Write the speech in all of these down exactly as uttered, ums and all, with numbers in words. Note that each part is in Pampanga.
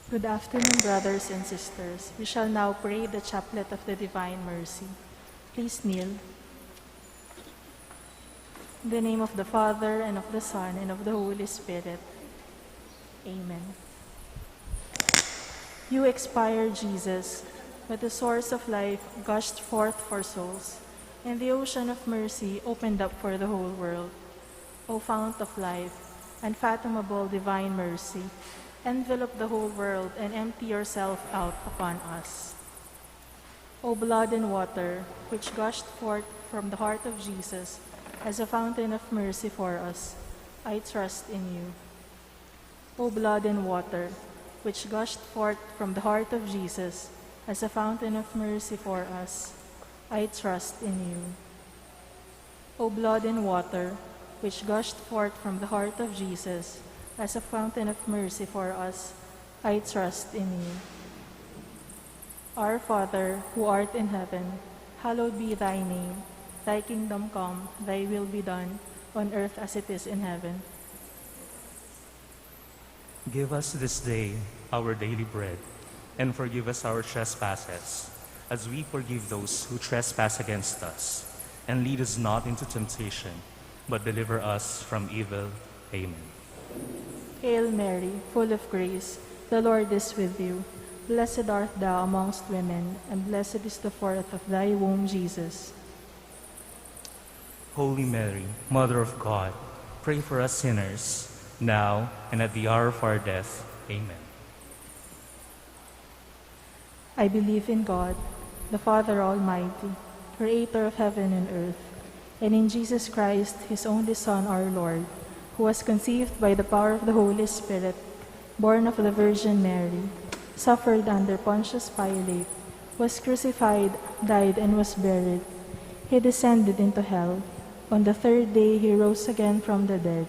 Good afternoon, brothers and sisters. We shall now pray the Chaplet of the Divine Mercy. Please kneel. In the name of the Father, and of the Son, and of the Holy Spirit. Amen. You expired, Jesus, but the source of life gushed forth for souls, and the ocean of mercy opened up for the whole world. O fount of life, unfathomable divine mercy, envelop the whole world and empty yourself out upon us. O blood and water, which gushed forth from the heart of Jesus as a fountain of mercy for us, I trust in you. O blood and water, which gushed forth from the heart of Jesus as a fountain of mercy for us, I trust in you. O blood and water, which gushed forth from the heart of Jesus as a fountain of mercy for us, I trust in you. Our Father, who art in heaven, hallowed be thy name. Thy kingdom come, thy will be done, on earth as it is in heaven. Give us this day our daily bread, and forgive us our trespasses, as we forgive those who trespass against us. And lead us not into temptation, but deliver us from evil. Amen. Hail Mary, full of grace, the Lord is with you. Blessed art thou amongst women, and blessed is the fruit of thy womb, Jesus. Holy Mary, Mother of God, pray for us sinners, now and at the hour of our death. Amen. I believe in God, the Father Almighty, creator of heaven and earth, and in Jesus Christ, his only Son, our Lord, who was conceived by the power of the Holy Spirit, born of the Virgin Mary, suffered under Pontius Pilate, was crucified, died, and was buried. He descended into hell. On the third day he rose again from the dead.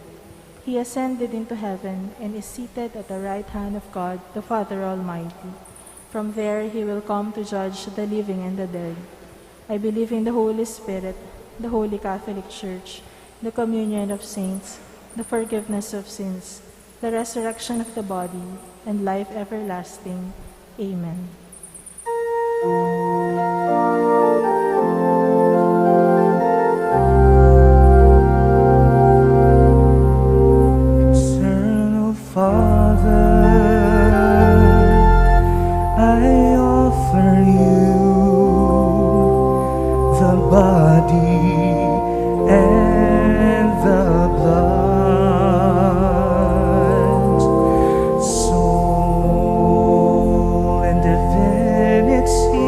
He ascended into heaven and is seated at the right hand of God, the Father Almighty. From there he will come to judge the living and the dead. I believe in the Holy Spirit, the Holy Catholic Church, the communion of saints, the forgiveness of sins, the resurrection of the body, and life everlasting. Amen. Eternal Father, I offer you the body and the blood, soul and divinity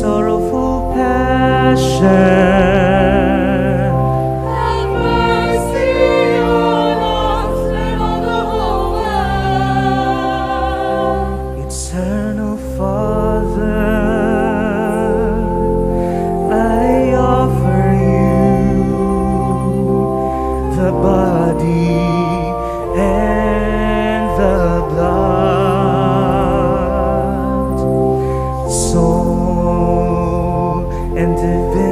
sorrowful passion. Have mercy on us and on the whole world. Eternal Father, I offer you the body and the blood, soul and divinity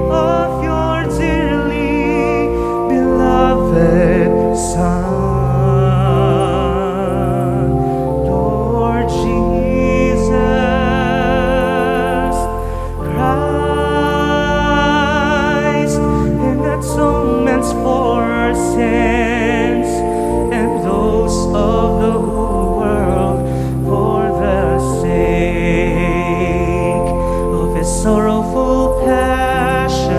of your dearly beloved Son, Lord Jesus Christ, in atonement for our sins and those of the whole world, for the sake of his sorrowful passion.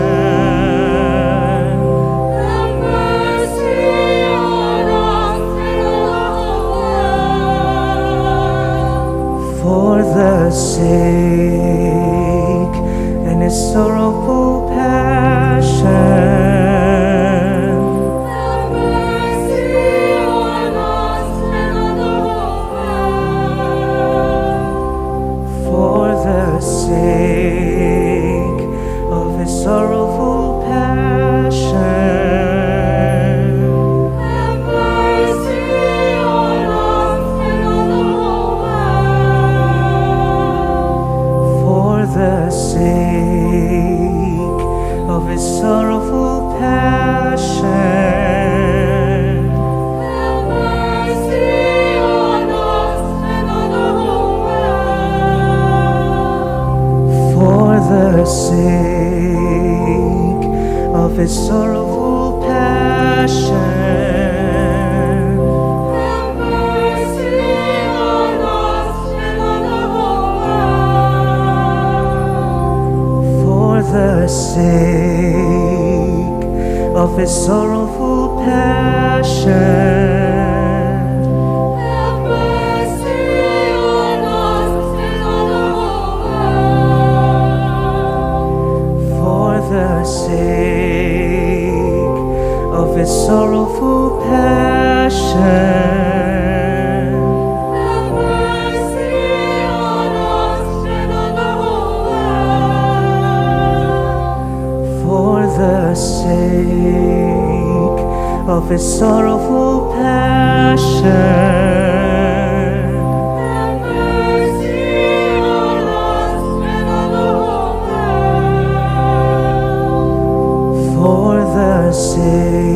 Have mercy on us and on the whole world. For the sake and his sorrowful passion. Have mercy on us and on the whole world. For the sake of his sorrowful passion. Have mercy on us and on the whole world. For the sake of his sorrowful passion. Have mercy on us and on the whole world. For the sake of his sorrowful passion. Have mercy on us and on the whole world. For the sake of his sorrowful passion. Have mercy on us and on the whole world. For the sake of his sorrowful passion. Have mercy on us and on the whole world. For the sake of his sorrowful passion. Have mercy on us and on the whole world. For the sake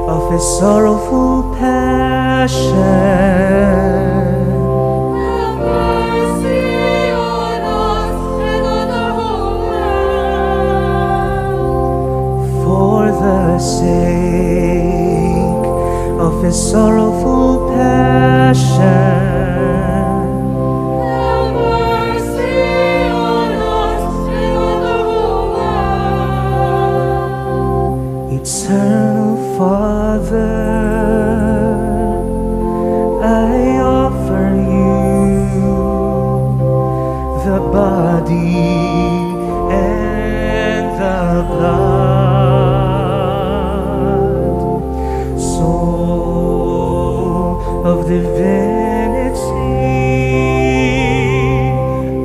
of his sorrowful passion. Have mercy on us and on the whole world. For the sake of his sorrowful passion. Have mercy on us and on the whole world. Eternal Father, I offer you the body and the blood, soul of divinity,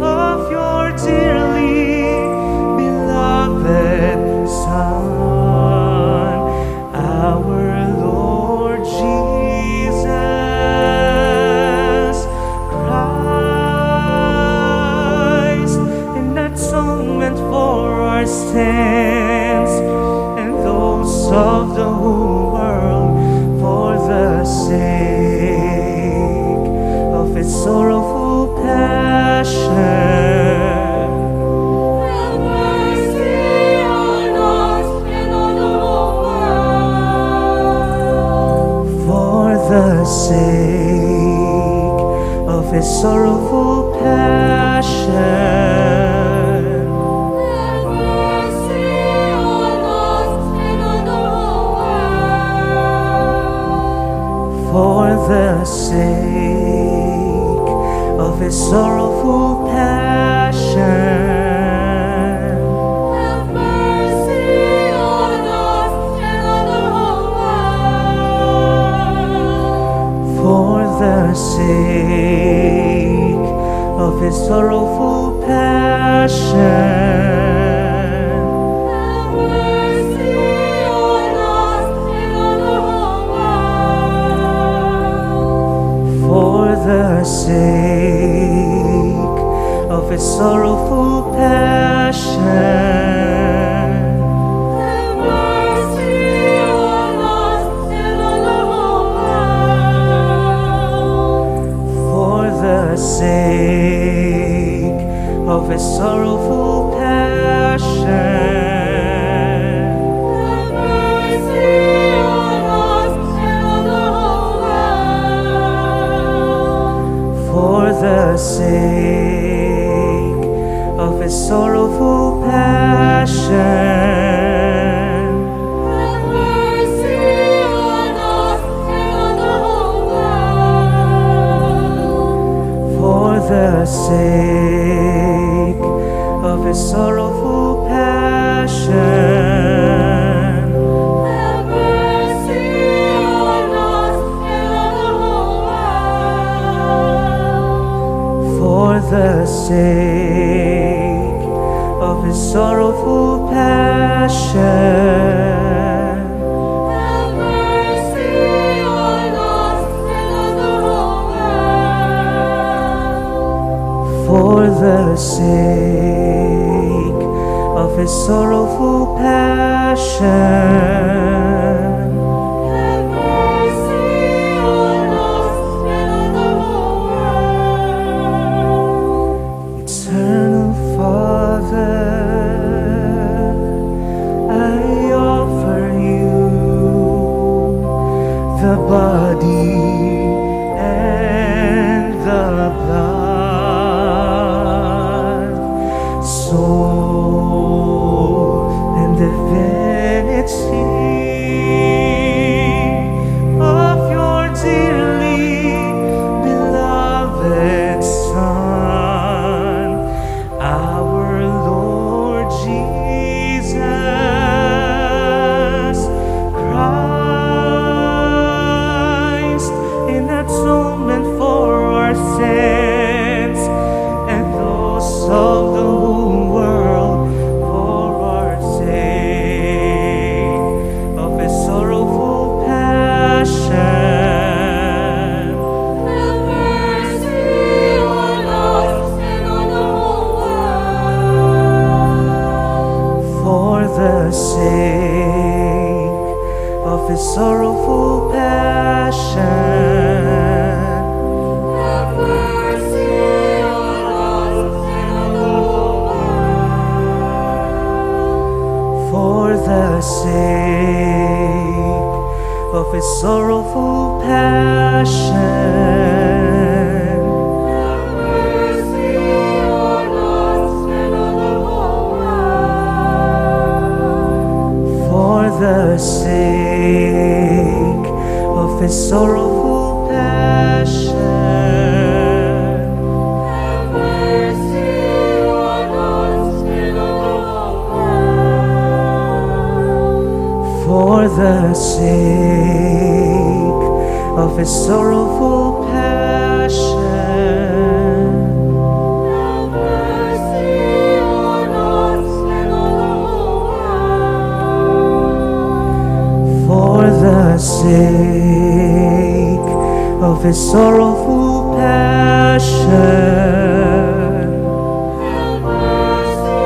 of your dearly beloved Son, our Lord Jesus Christ, in atonement for our sins and those of the whole world, for the sake of his sorrowful passion. Have mercy on us and on the whole world. For the sake of his sorrowful passion. Have mercy on us and on the whole world. For the sake Sorrowful passion. Have mercy on us and on the whole world. For the sake of his sorrowful passion. Have mercy on us and on the whole world. For the sake of his sorrowful passion. Have mercy on us and on the whole world. For the sake of his sorrowful passion. Have mercy on us and on the whole world. For the sake of his sorrowful passion. Have mercy on us and on the whole world. For the sake of his sorrowful passion. Have mercy on us and on the whole world. For the sake of his sorrowful passion. Have mercy on us and on the whole world. For the sake of his sorrowful passion. Have mercy on us and on the whole world. Eternal Father, I offer you the body and the blood, soul and divinity of your dearly beloved Son, our Lord Jesus Christ, in atonement for our sins and those of the whole world, for our sake of his sorrowful passion. Have mercy on us and on the whole world. For the sake of his sorrowful passion. Have mercy on us and on the whole world. For the sake of his sorrowful passion. Have mercy on us and on the whole world. For the sake of his sorrowful passion. Have mercy on us and on the whole world. For the sake of his sorrowful passion. Have mercy on us and on the whole world. For the sake of his sorrowful passion. Have mercy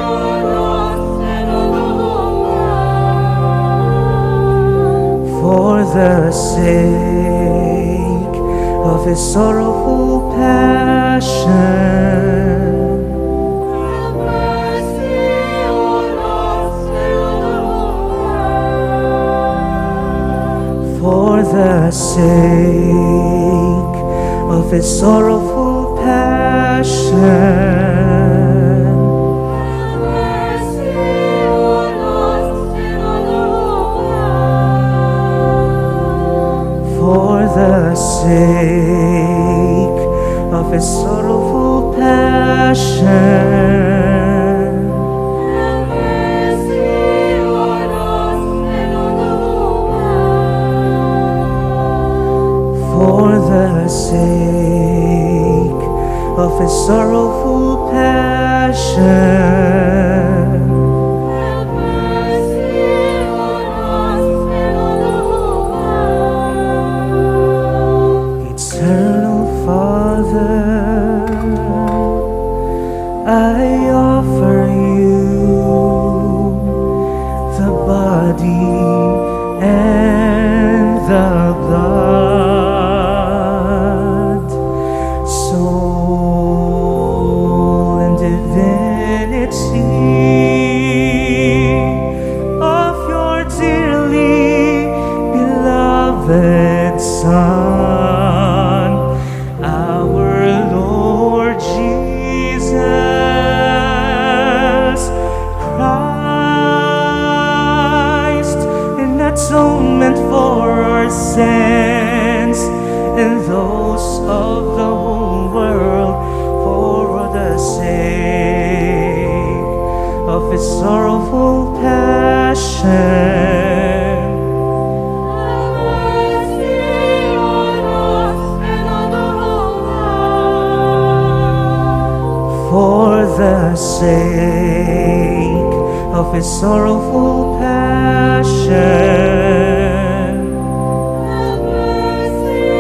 on us and on the whole world. For the sake of his sorrowful passion. Have mercy on us and on the whole world. For the sake of his sorrowful passion. Have mercy on us and on the whole world. For the sake of his sorrowful Passion. Have mercy on us and on the whole world. For the sake of his sorrowful passion. Have mercy on us and on the whole world. Eternal Father, I offer you the body and the blood, soul and divinity of your dearly beloved Son, our Lord Jesus Christ, in atonement for our sins and those of the whole world, for the sake of his sorrowful passion. Have mercy on us and on the whole world. For the sake of his sorrowful passion. Have mercy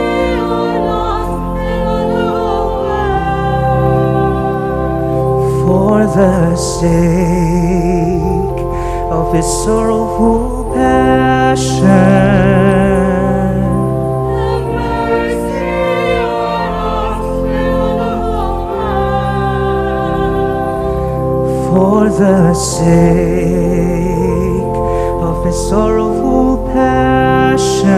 on us and on the whole world. For the sake of his sorrowful passion. Have mercy on us and on the whole world. For the sake of his sorrowful passion.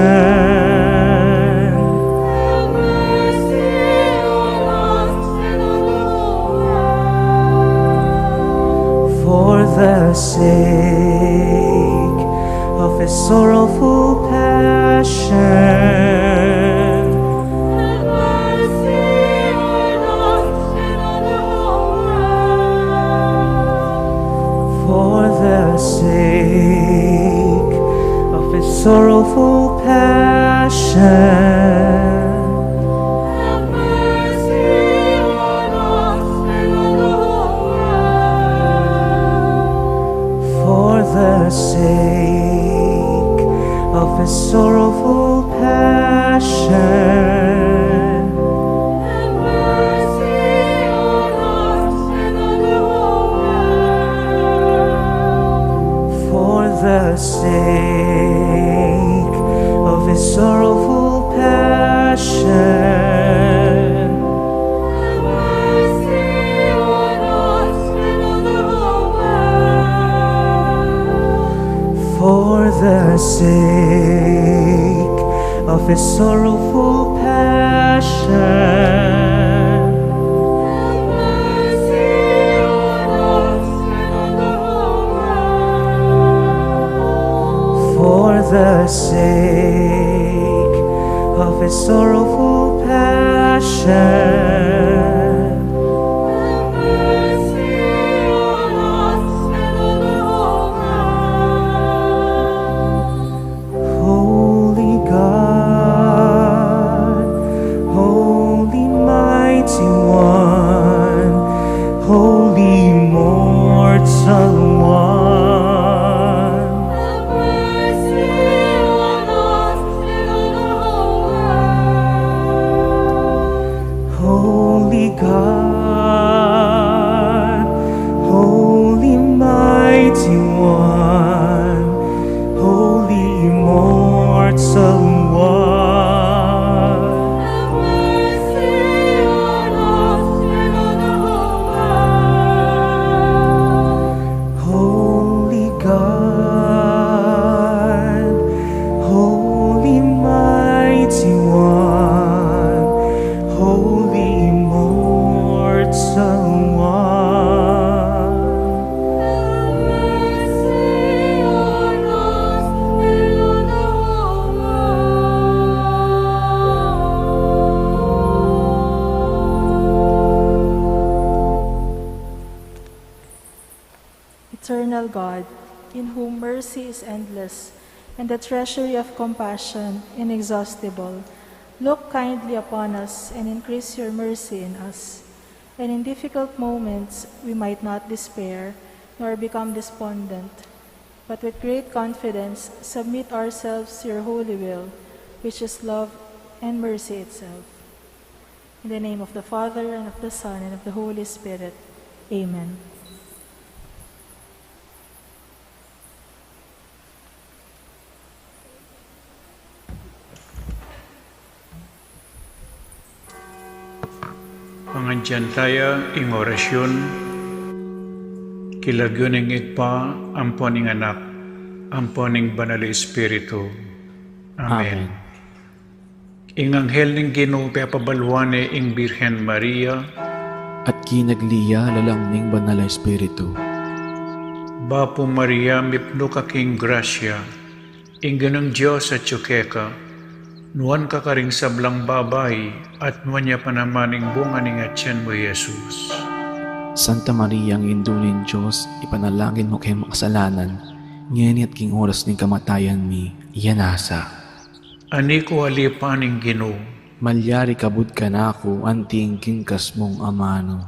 Have mercy on us and on the whole world. For the sake of his sorrowful passion. Have mercy on us and on the whole world. For the sake of his sorrowful passion. Have mercy on us and on the whole world. For the sake of his sorrowful passion. Have mercy on us and on the whole world. For the sake of his sorrowful passion. Have mercy on us and on the whole world. For the sake of his sorrowful passion. Have mercy on us and on the whole world. For the sake of his sorrowful passion. Have mercy on us and on the whole world. Holy God, Holy Mighty One, Holy Immortal One. Have mercy on us and on the whole world. Holy God, Holy Mighty One, Holy Immortal One. Have mercy on us and on the whole world. Holy God, Holy Mighty One, Holy Immortal God, in whom mercy is endless, and the treasury of compassion inexhaustible, look kindly upon us and increase your mercy in us. And in difficult moments, we might not despair nor become despondent, but with great confidence submit ourselves to your holy will, which is love and mercy itself. In the name of the Father, and of the Son, and of the Holy Spirit. Amen. Pangadyan taya ing orasyun, king lagyu ning Ibpa, ampo ning Anak, ampo ning Banal a Espiritu. Amen. Amen. Ing anghel ning Ginu pepabaluan ne ing Birhen Maria. At kinagli ya lalam ning Banal a Espiritu. Bapu Maria, mipnu ka king grasya, ing Ginung Dios atyu keka, nuan ka karing sablang babai, at nuan ya pa naman ing bunga ning atian mu, i Jesus. Santa Maria, Indu ning Dios, ipanalangin mu kaming makasalanan, ngeni at king oras ning kamatayan mi. Amen. Anti ku alipan ing Ginu. Malyari kabud kanaku anti ing kingkas mung amanu.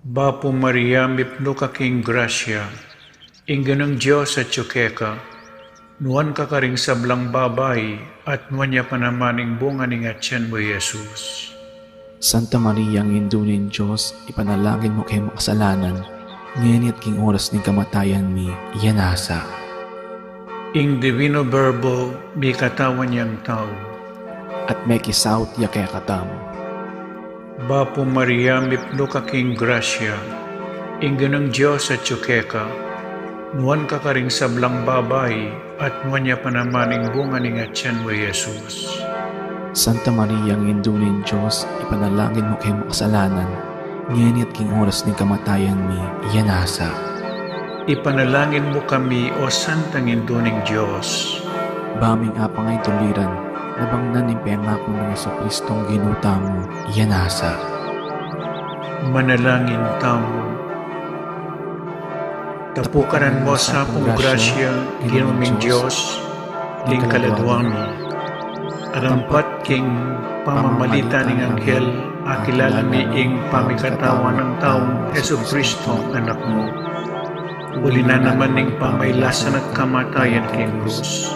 Bapu Maria, mipnu ka king grasya, ing Ginung Dios atyu keka, nuan ka karing sablang babai, at nuan ya pa naman ing bunga ning atian mu, i Jesus. Santa Maria, Indu ning Dios, ipanalangin mu kaming makasalanan, ngeni at king oras ning kamatayan mi. Amen. Ing Divino Verbo mikatawan yang tau. At mekisaut ya kekatamu. Bapu Maria, mipnu ka king grasya, ing Ginung Dios atyu keka, nuan ka karing sablang babai, at nuan ya pa naman ing bunga ning atian mu, i Jesus. Santa Maria, Indu ning Dios, ipanalangin mu kaming makasalanan, ngeni at king oras ning kamatayan mi. Amen. Ipanalangin mu kami, o Santang Indu ning Dios. Ba ming apang ay tuliran, nabangnan ning pengaku nang Jesucristong Ginu tamu. Amen. Manalangin tamu. Tapukanan mu sa pung grasya, Ginu ming Dios, ding kaladua mi. Arampat king pamamalitan ning anghel, akilala mi ing pamikatawan nang taung Jesucristo, Anak mu. Uli na naman ning pamailasan at kamatayan king krus,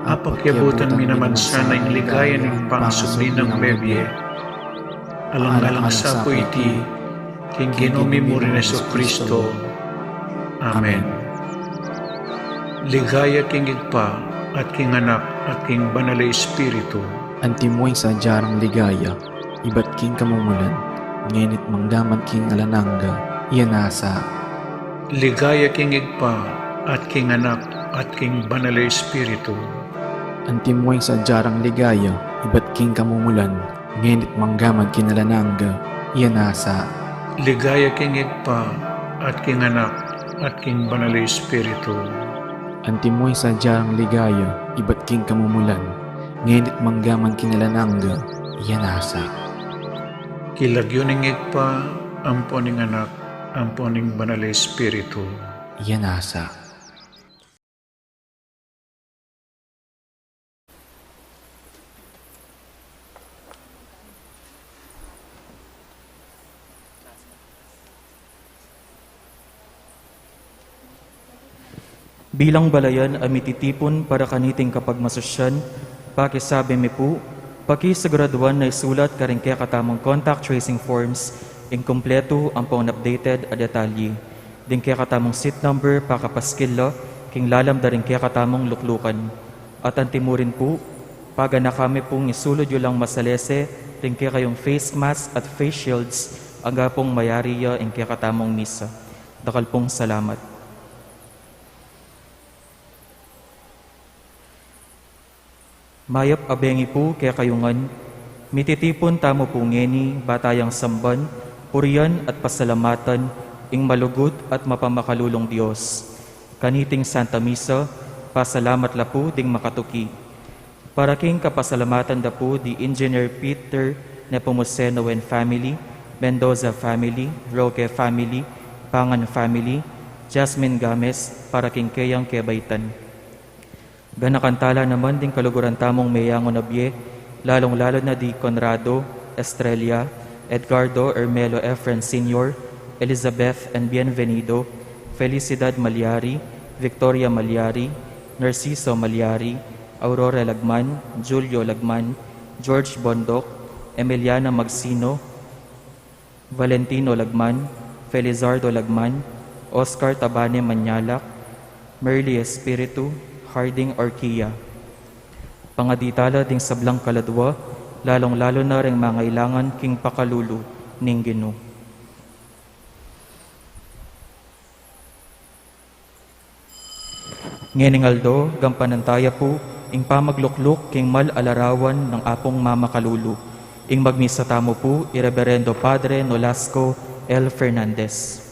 apakyabutan mi naman sana ing ligaya ning pangasubli nang mebie. Alang-alang sa pu iti, king Ginu mi mu ring Jesucristo. Amen. Ligaya king Ibpa, at king Anak, at king Banal a Espiritu. Antimo ing sadya rang ligaya, ibat king kamumulan, ngeni't manggaman king alang angga. Amen. Ligaya king Ibpa, at king Anak, at king Banal a Espiritu. Antimo ing sadya rang ligaya, ibat king kamumulan, ngeni't manggaman king alang angga. Amen. Ligaya king Ibpa, at king Anak, at king Banal a Espiritu. Antimo ing sadya rang ligaya, ibat king kamumulan, ngeni't manggaman king alang angga. Amen. King lagyu ning Ibpa, ampo ning Anak, ampo ning Banal a Espiritu. Amen. Bilang balayan a mititipun para kaniting kapagmasusyan, pakisabi mi pu, pakisiguraduan na isulat karing kekatamung contact tracing forms ing kumpletu ampong updated a detalye, ding kekatamung seat number pakapaskil la king lalam da ring kekatamung luklukan. At antimurin pu, paganaka mi pung isulud yu lang masalese ring kekayung face mask at face shields, angga pung mayari ya ing kekatamung misa. Dakal pung salamat. Mayap a bengi pu kekayu ngan, mititipun tamu pu ngeni ba tayang samban, purian at pasalamatan ing malugud at mapamakalulung Dios. Kaniting Santa Misa, pasalamat la pu ding makatuki. Para king kapasalamatan da pu di Engineer Peter Nepomuceno and family, Mendoza family, Roque family, Pangan family, Jasmine Games para king keyang kebaitan. Ganakan tala naman ding kaluguran tamung meyangu na bie, lalung-lalu na di Conrado, Estrella, Edgardo Ermelo Efren Senior, Elizabeth and Bienvenido, Felicidad Malyari, Victoria Malyari, Narciso Malyari, Aurora Lagman, Julio Lagman, George Bondoc, Emiliana Magsino, Valentino Lagman, Felizardo Lagman, Oscar Tabane Manyalak, Merly Espiritu, Harding Orquia. Pangadi tala ding sablang kaladua, lalung-lalu na reng mangailangan king pakalulu ning Ginu. Ngening aldo, gampanan taya pu ing pamaglukluk king mal a larawan nang Apung Mamakalulu. Ing magmisa tamu pu i Reberendo Padre Nolasco L Fernandez.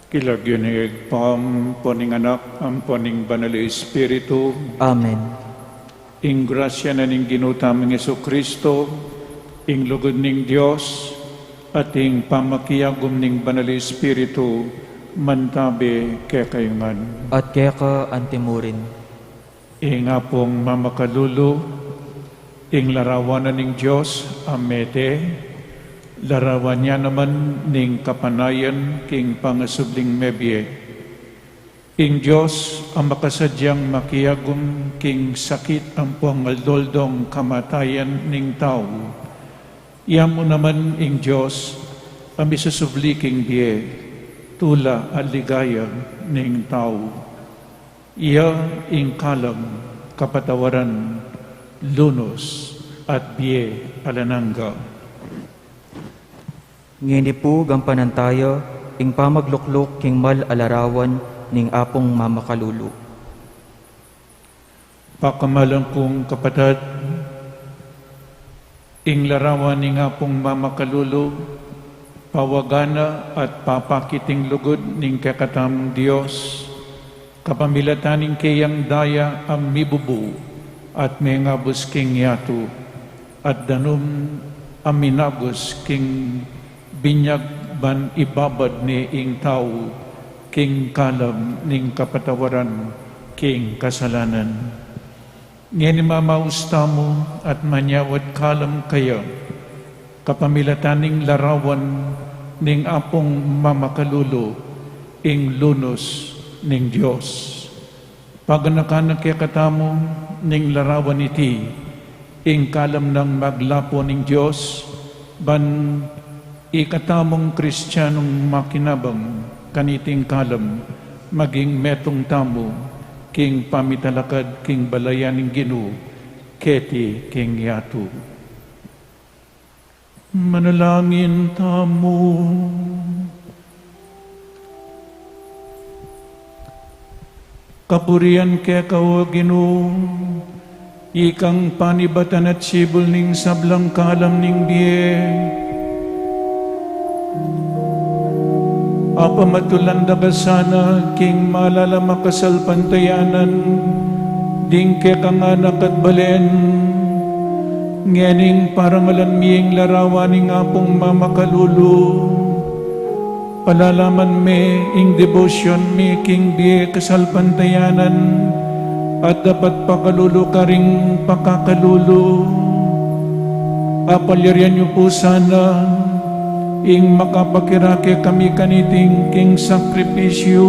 King lagyu ning Ibpa, ampo ning Anak, ampo ning Banal a Espiritu. Amen. Ing grasya na ning Ginu tamung Jesucristo, ing lugud ning Dios, at ing pamakiagum ning Banal a Espiritu, mantabe kekayu ngan. At keka antimurin. Ing Apung mamakalulu, ing larawan na ning Dios a mete, larawan ya naman ning kapanayan king pangasubling mebie. Ing Dios a makasadyang makiagum king sakit ampong aldo-aldong kamatayan ning tau, ya mu naman ing Dios a misusubli king bie, tula at ligaya ning tau. Iya ing kalam, kapatawaran, lunus, at bie alang angga. Ngeni pu, gampanan taya ing pamaglukluk king mal a larawan ning Apung mamakalulu. Pakamalan kung kapatad, ing larawan ning Apung mamakalulu, pawagan na at papakit ing lugud ning kekatamung Dios, kapamilatan ning keyang daya a mibubu at mengabus king yatu, at danum a minagus king binyag ban ibabad ne ing tau king kalam ning kapatawaran king kasalanan. Ngeni mamaus tamu at manyawad kalam kaya, kapamilatan ning larawan ning Apung mamakalulu, ing lunus ning Dios. Paganakan na kekatamu ning larawan iti, ing kalam nang maglapo ning Dios, ban ikatamung Kristianung makinabang kaniting kalam, maging metung tamu king pamitalakad king balayan ning Ginu keti king yatu. Manalangin tamu. Kapurian keka, o Ginu, ikang panibatan at sibul ning sablang kalam ning bie. Apamatulan da ka sana king malalam a kasalpantayanan ding kekang anak at balen. Ngening parangalan mi ing larawan ning Apung mamakalulu, palalaman me ing debosyon mi king bie kasalpantayanan, at dapat pakalulu karing pakakalulu. Apalyarian yu pu sana ing makapakirake kami kaniting king sakripisyu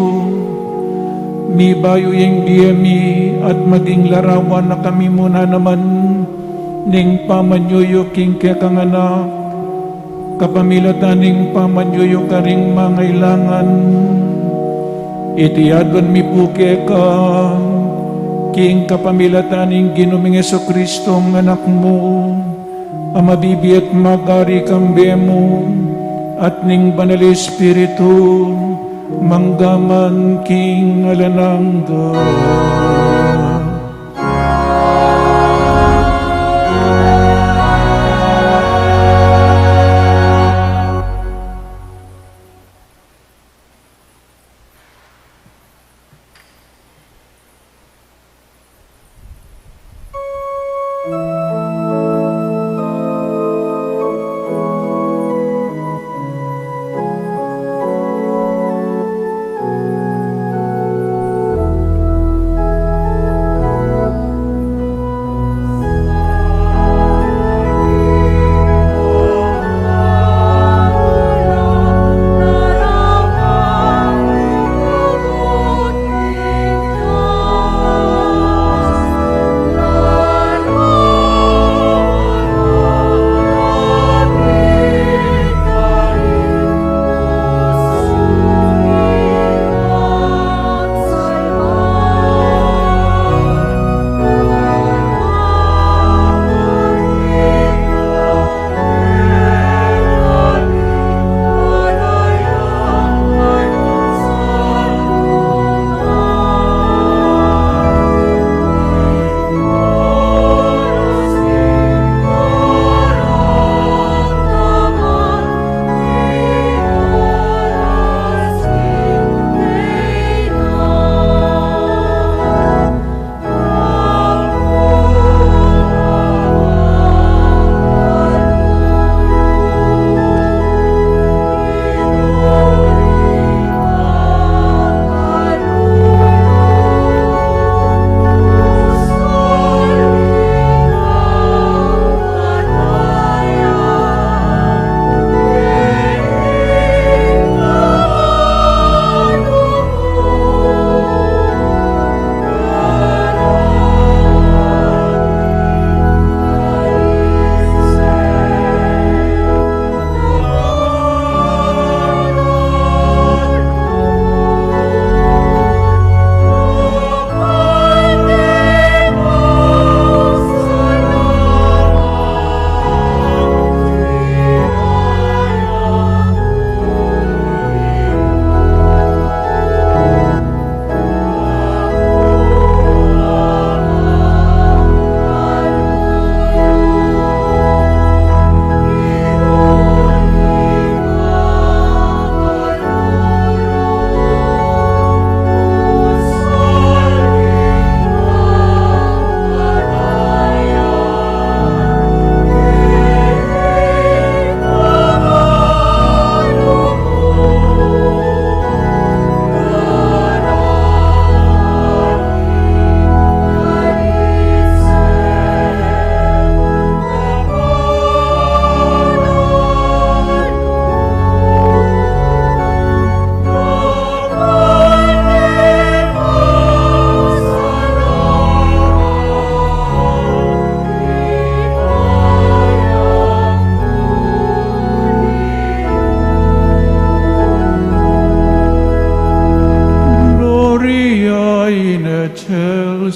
mi bayu ing bie mi, at maging larawan na kami mu na naman ning pamanyuyu king kekang anak, kapamilatan ning pamanyuyu karing mangailangan. Iti aduan mi pu keka, king kapamilatan ning Ginu ming Jesucristo, ing Anak mu, a mabibie at magari kambe mu, at ning Banal Espiritu, mangga man king alang angga.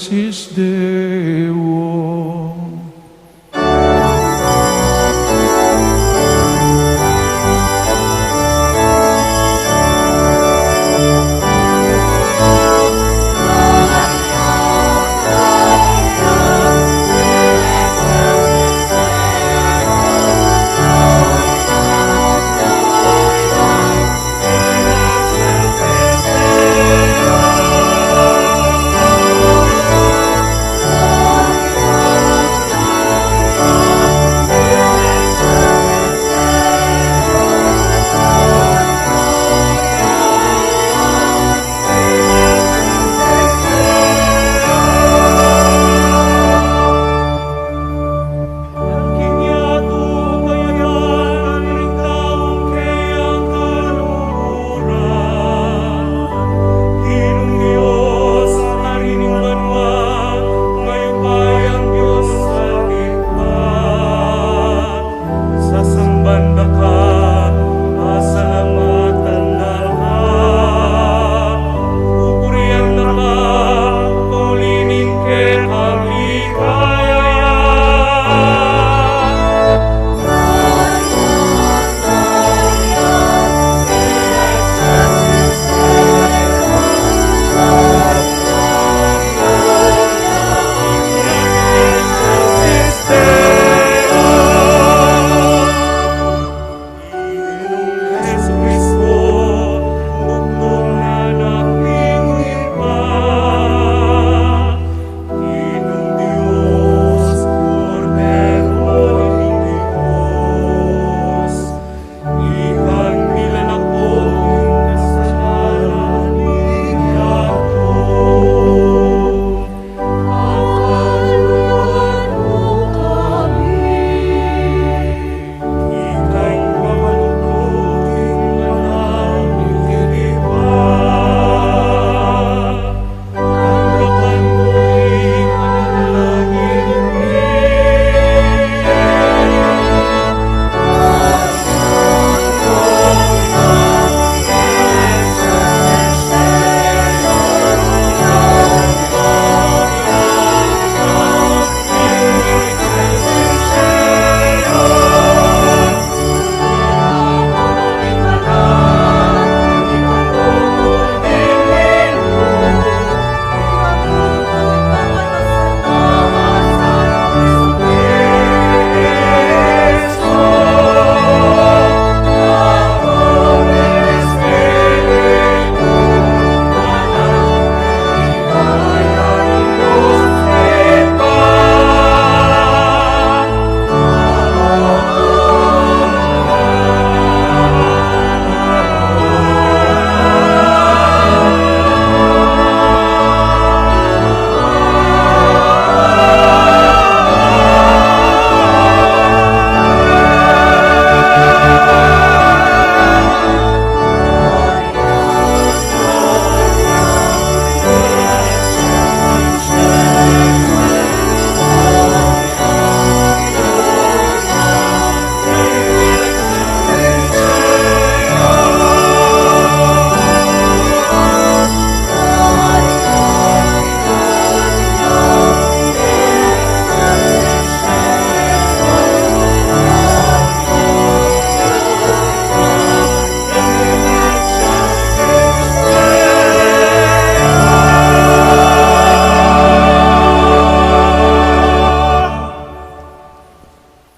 Excelsis Deo. Sasamban da ka, pasalamatan da ka, pupurian da ka, pauli ning kekang ligaya.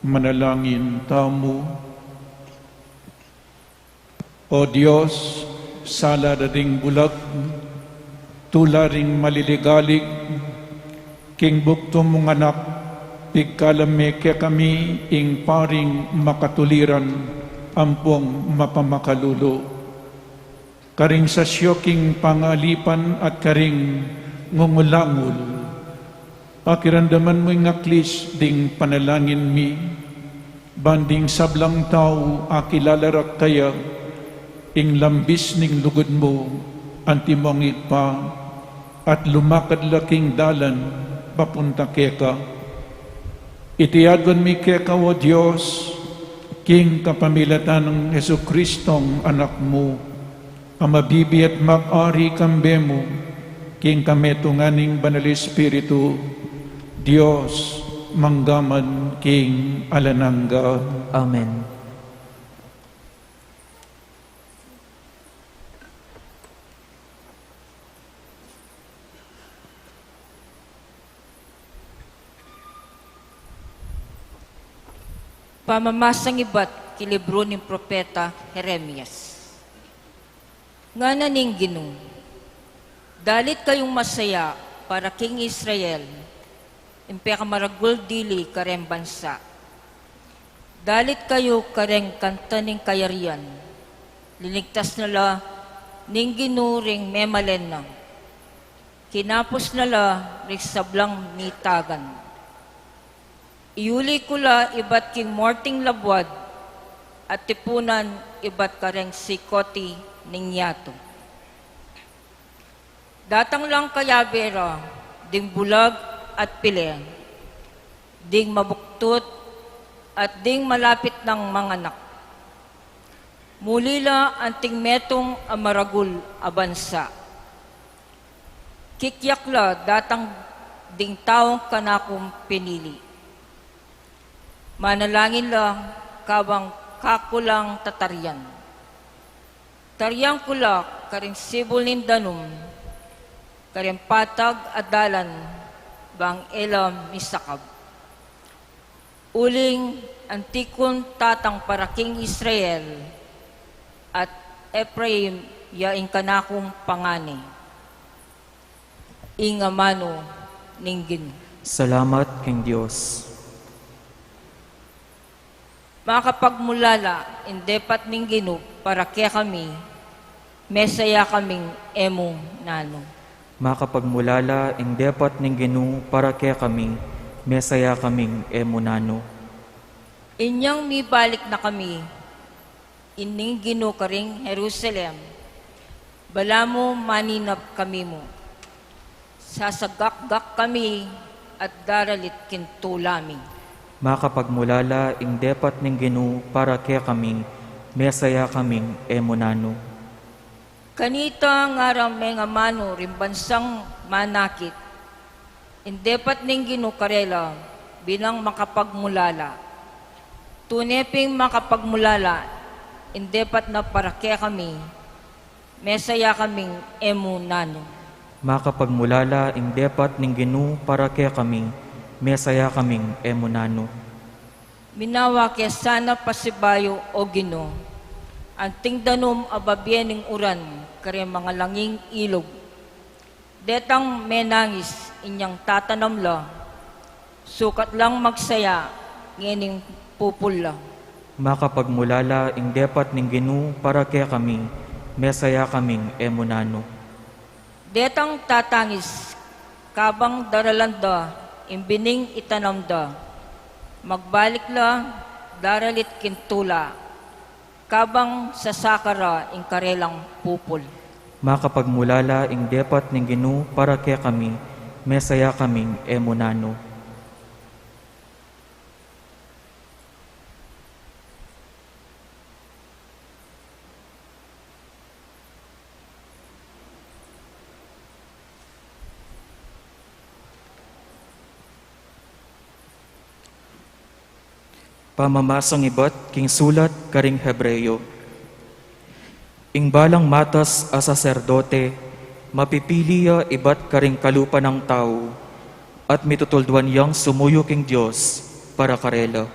Manalangin tamu. O Dios, sala da ding bulag, tula ring maliligalig, king bugtung mung Anak, pigkalam me kekami ing paring makatuliran ampong mapamakalulu. Karing sasyo king pangalipan at karing ngungulangul, pakiramdaman mu ing aklis ding panalangin mi, ban ding sablang tau akilala ra kaya ing lambis ning lugud mu antimong Ibpa, at lumakad la king dalan papunta keka. Iti aduan mi keka, O Dios, king kapamilatan nang Jesucristong Anak mu, a mabibie at mag-ari kambe mu, King kametungan ning Banal Espiritu, Dios, mangga man king alang angga. Amen. Pamamasang ibat king libru ning propeta Jeremias. Ngana ning Ginu, dalit kayung masaya para king Israel, ing pekamaragul dili kareng bansa. Dalit kayu kareng kanta ning kayarian, linigtas na la ning Ginu ring memalen na. Kinapus na la ring sablang mitagan. Iuli ku la ibat king muarting labuad, at tipunan ibat kareng sikoti ning yatu. Datang lang kayabe ra ding bulag at pile, ding mabuktut at ding malapit nang manganak. Muli la anting metung a maragul a bansa. Kikyak la datang ding taung kanakung pinili. Manalangin la kabang kaku lang tatarian. Tarian ku la karing sibul ning danum, karing patag a dalan bang e la misakab. Uling anti kung tatang para king Israel at Ephraim, ya ing kanakung pangani. Ing amanu ning Ginu. Salamat king Dios. Makapagmulala ing depat ning Ginu para kekami, mesaya kaming e mu nanu. Makapagmulala ing depat ning Ginu para kekami, mesaya kaming e mu nanu. Inyang mibalik na kami, ining Ginu karing Jerusalem, balamu maninap kami mu. Sasagakgak kami at daralit king tula mi. Makapagmulala ing depat ning Ginu para kekami, mesaya kaming e mu nanu. Kanita ngaran mengamanu ring bansang manakit, ing depat ning Ginu karela binang makapagmulala. Tune ping makapagmulala ing depat na para kekami, mesaya kaming e mu nanu. Makapagmulala ing depat ning Ginu para kekami, mesaya kaming e mu nanu. Minawa ke sana pasibayu, O Ginu, anting danum a babie ning uran kareng mangalanging ilug. Detang menangis inyang tatanam la, sukat lang magsaya ngening pupul la. Makapagmulala ing depat ning Ginu para kekami, mesaya kaming e mu nanu. Detang tatangis kabang daralan da ing bining itanam da, magbalik la daralit king tula, kabang sasaka ra ing karelang pupul. Makapagmulala ing depat ning Ginu para kekami, mesaya kaming e mu nanu. Pamamasang ibat king sulat karing Hebreo. Ing balang matas a saserdote, mapipili ya ibat karing kalupa nang tau, at mitutulduan yang sumuyu king Dios para karela.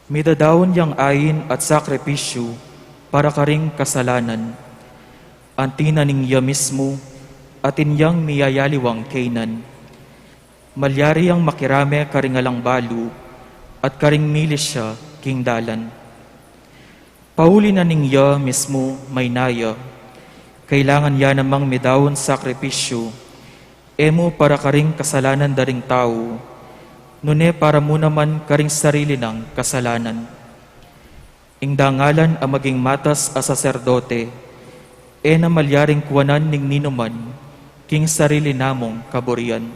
Midadaun yang ain at sakripisyu para karing kasalanan. Anti na ning ya mismu, atin yang miyayaliwang kaynan. Malyari yang makirame karing alang balu at karing milisya king dalan. Pauli na ning ya mismu maynaya, kailangan ya namang midaun sakripisyu, e mu para karing kasalanan da ring tau, nune para mu naman karing sarili nang kasalanan. Ing dangalan a maging matas a saserdote, e na malyaring kuanan ning ninuman king sarili namung kaburian.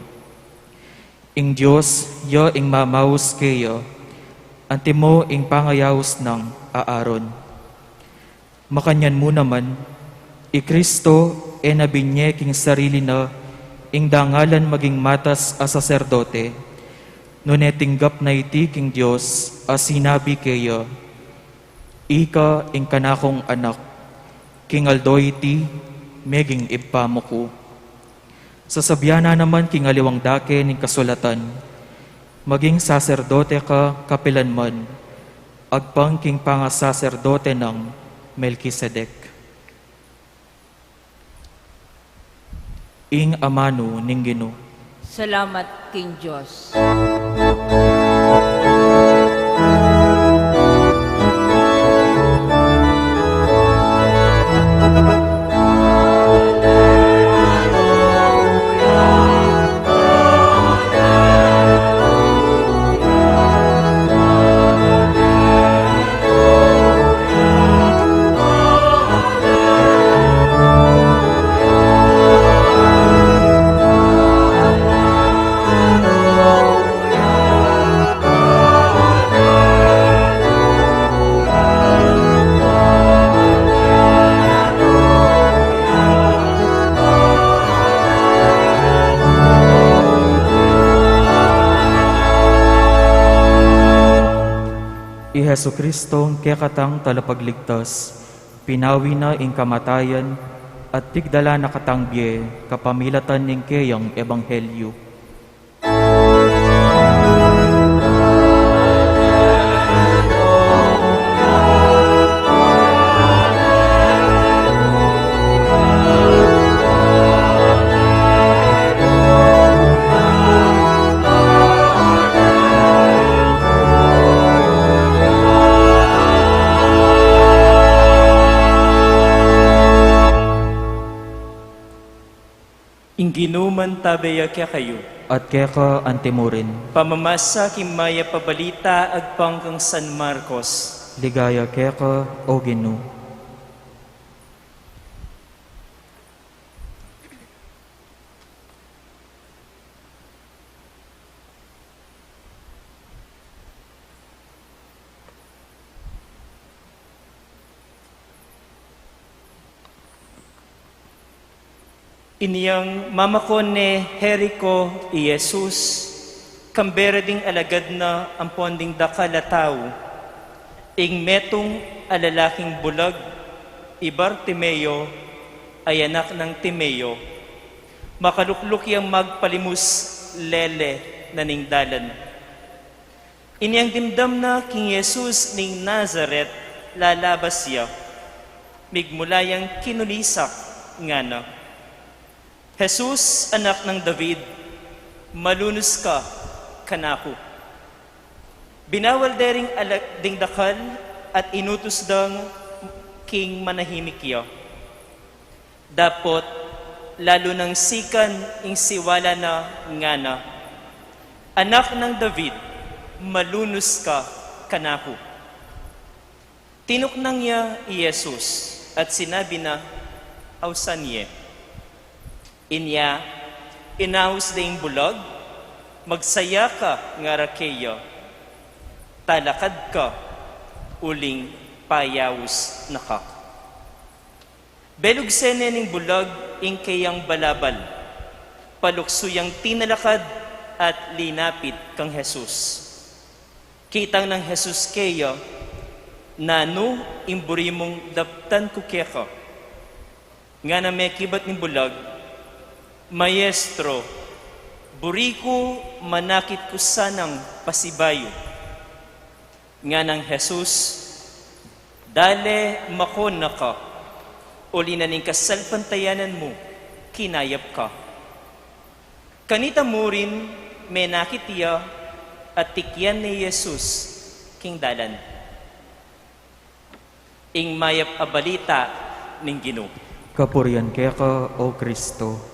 Ing Dios ya ing mamaus keya, antimo ing pangayaus nang Aaron. Makanyan mu naman, i Kristo E na binye king sarili na ing dangalan maging matas a saserdote, nune tinggap na iti king Dios, a sinabi keya, "Ika ing kanakung anak, king aldo iti meging ibpa mu ku." Sasabian na naman king aliwang dake ning kasulatan, "Maging saserdote ka kapilanman, agpang king pangasaserdote nang Melkisedek." Ing amanu ning Ginu. Salamat king Dios. I Jesucristo, ing kekatang talapagligtas, pinawi na ing kamatayan, at tigdala na katang bie kapamilatan ning keyang ebanghelyu. Ing Ginu mantabe ya kekayu. At keka antimurin. Pamamasa king mayap a balita agpang kang San Marcos. Ligaya keka, O Ginu. Inyang mamakone Jerico i Jesus, kambe ra ding alagad na ampon ding dakal a tau, ing metung a lalaking bulag, i Bartimeo, a anak nang Timeo, makalukluk yang magpalimus lele na ning dalan. Inyang dimdam na king Jesus ning Nazaret, lalabas ya, migmula yang kinulisak, ngana, "Jesus, anak nang David, malunus ka kanaku." Binawal de ring ala-, ding dakal at inutus dang king manahimik ya. Dapot lalu nang sikan ing siwala na, ngana, "Anak nang David, malunus ka kanaku." Tinuknang ya i Jesus at sinabi na, "Ausan ye." Inya inaus de ing bulag, "Magsaya ka," ngara keya, "talakad ka, uling payaus na ka." Belugse ne ning bulag ing keyang balabal, paluksu yang tinalakad at linapit kang Jesus. Kitang nang Jesus keya, "Nanu ing buri mung daptan ku keka?" Ngana mekibat ning bulag, "Maestro, buri ku manakit ku sanang pasibayu." Nganang Jesus, "Dale, makona ka, uli na ning kasalpantayanan mu kinayap ka." Kanita murin menakit ya at tikyan ne i Jesus king dalan. Ing mayap a balita ning Ginu. Kapurian keka, O Kristo.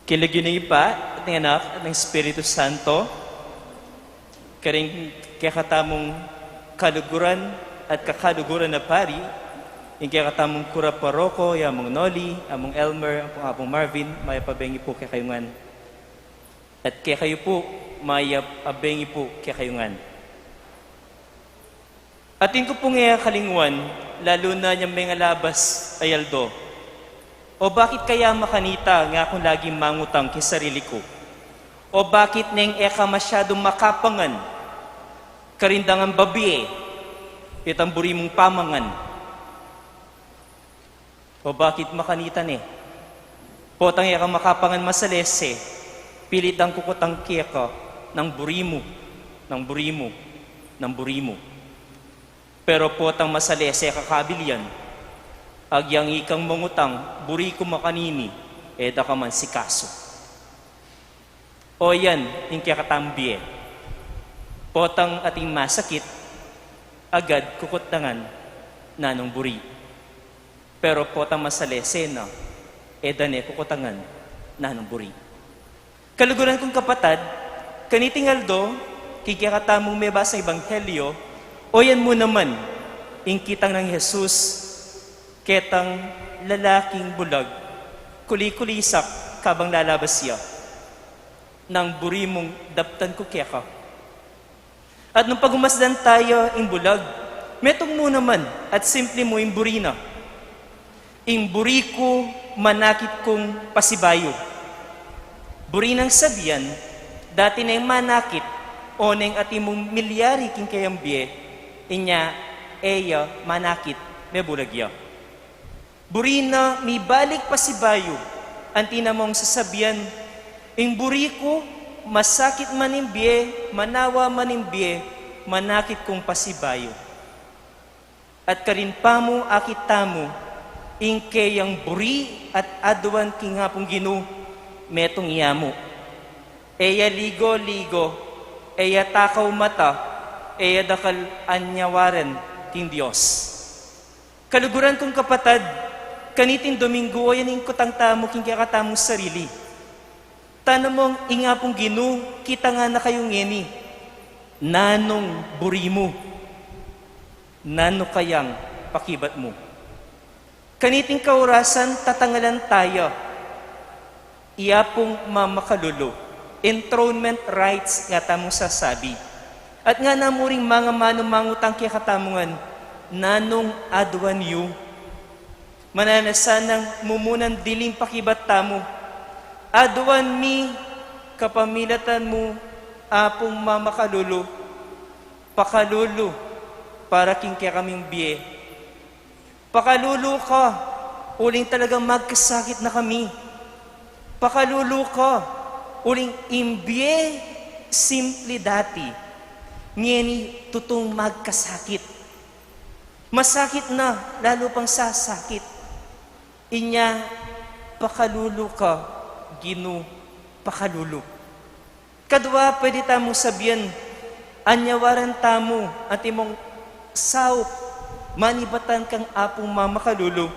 King lagyu ning Ibpa, at ning Anak, at ning Espiritu Santo, karing kekatamung kaluguran at kakaluguran a pari, ing kekatamung kura paroko, i Among Noli, Among Elmer, Apung, Apung Marvin, mayap a bengi pu kekayu ngan. At kekayu pu, mayap a bengi pu kekayu ngan. Atin ku pung e kalingwan, lalu na inyang mengalabas a aldo. O bakit kaya makanita nga kung laging mangutang king sarili ku? O bakit neng e ka masyadung makapangan karin dangan babie itang buri mung pamangan? O bakit makanita ne? Potang e ka makapangan masalese, pilit dang kukutang keka nang buri mu, nang buri mu, nang buri mu. Pero potang masalese ka kabilian, agyang ikang mangutang, buri ku makanini, e da ka man sikasu. O yan ing kekatamung bie. Potang ating masakit, agad kukutangan na nung buri. Pero potang masalese na, e da ne kukutangan na nung buri. Kaluguran kung kapatad, kaniting aldo, king kekatamung mebasang ebanghelyo, o yan mu naman ing kitang nang Jesus ketang lalaking bulag, kuli-kulisak kabang lalabas ya, nang buri mung daptan ku keka. At nung pagumasdan taya ing bulag, metung mu naman at simple mu ing buri na. Ing buri ku manakit kung pasibayu. Buri nang sabian, dati neng manakit o neng atin mung milyari king keyang bie, inya e ya manakit, mebulag ya. Buri na mibalik pasibayu, anti na mung sasabian, ing buri ku, masakit man ing bie, manawa man ing bie, manakit kung pasibayu. At karin pamu akit tamu ing keyang buri at aduan king Apung Ginu, metung ya mu. E ya ligo-ligo, e ya takaw mata, e ya dakal anyawaran king Dios. Kaluguran kung kapatad, kaniting Dominggu o yan ing kutang tamu king kekatamung sarili. Tanamong ing Apung Ginu, kita nga na kayu ngeni. Nanung buri mu? Nanu kayang pakibat mu? Kaniting kaurasan tatangalan taya i Apung Mamakalulu, enthronement rites nga tamung sasabi. At ngana mu ring mangamanu mangutang kekatamu ngan, nanung aduan yu? Mananu na sanang mumunan diling pakibat tamu. Aduan mi kapamilatan mu, Apung Mamakalulu, pakalulu para king kekaming bie. Pakalulu ka, uling talagang magkasakit na kami. Pakalulu ka, uling ing bie simple dati, ngeni tutung magkasakit. Masakit na, lalu pang sasakit. Inya, pakalulu ka, Ginu, pakalulu. Kadwa, pwede tamung sabian, anyawaran tamu antimong saup manibatan kang Apung Mamakalulu.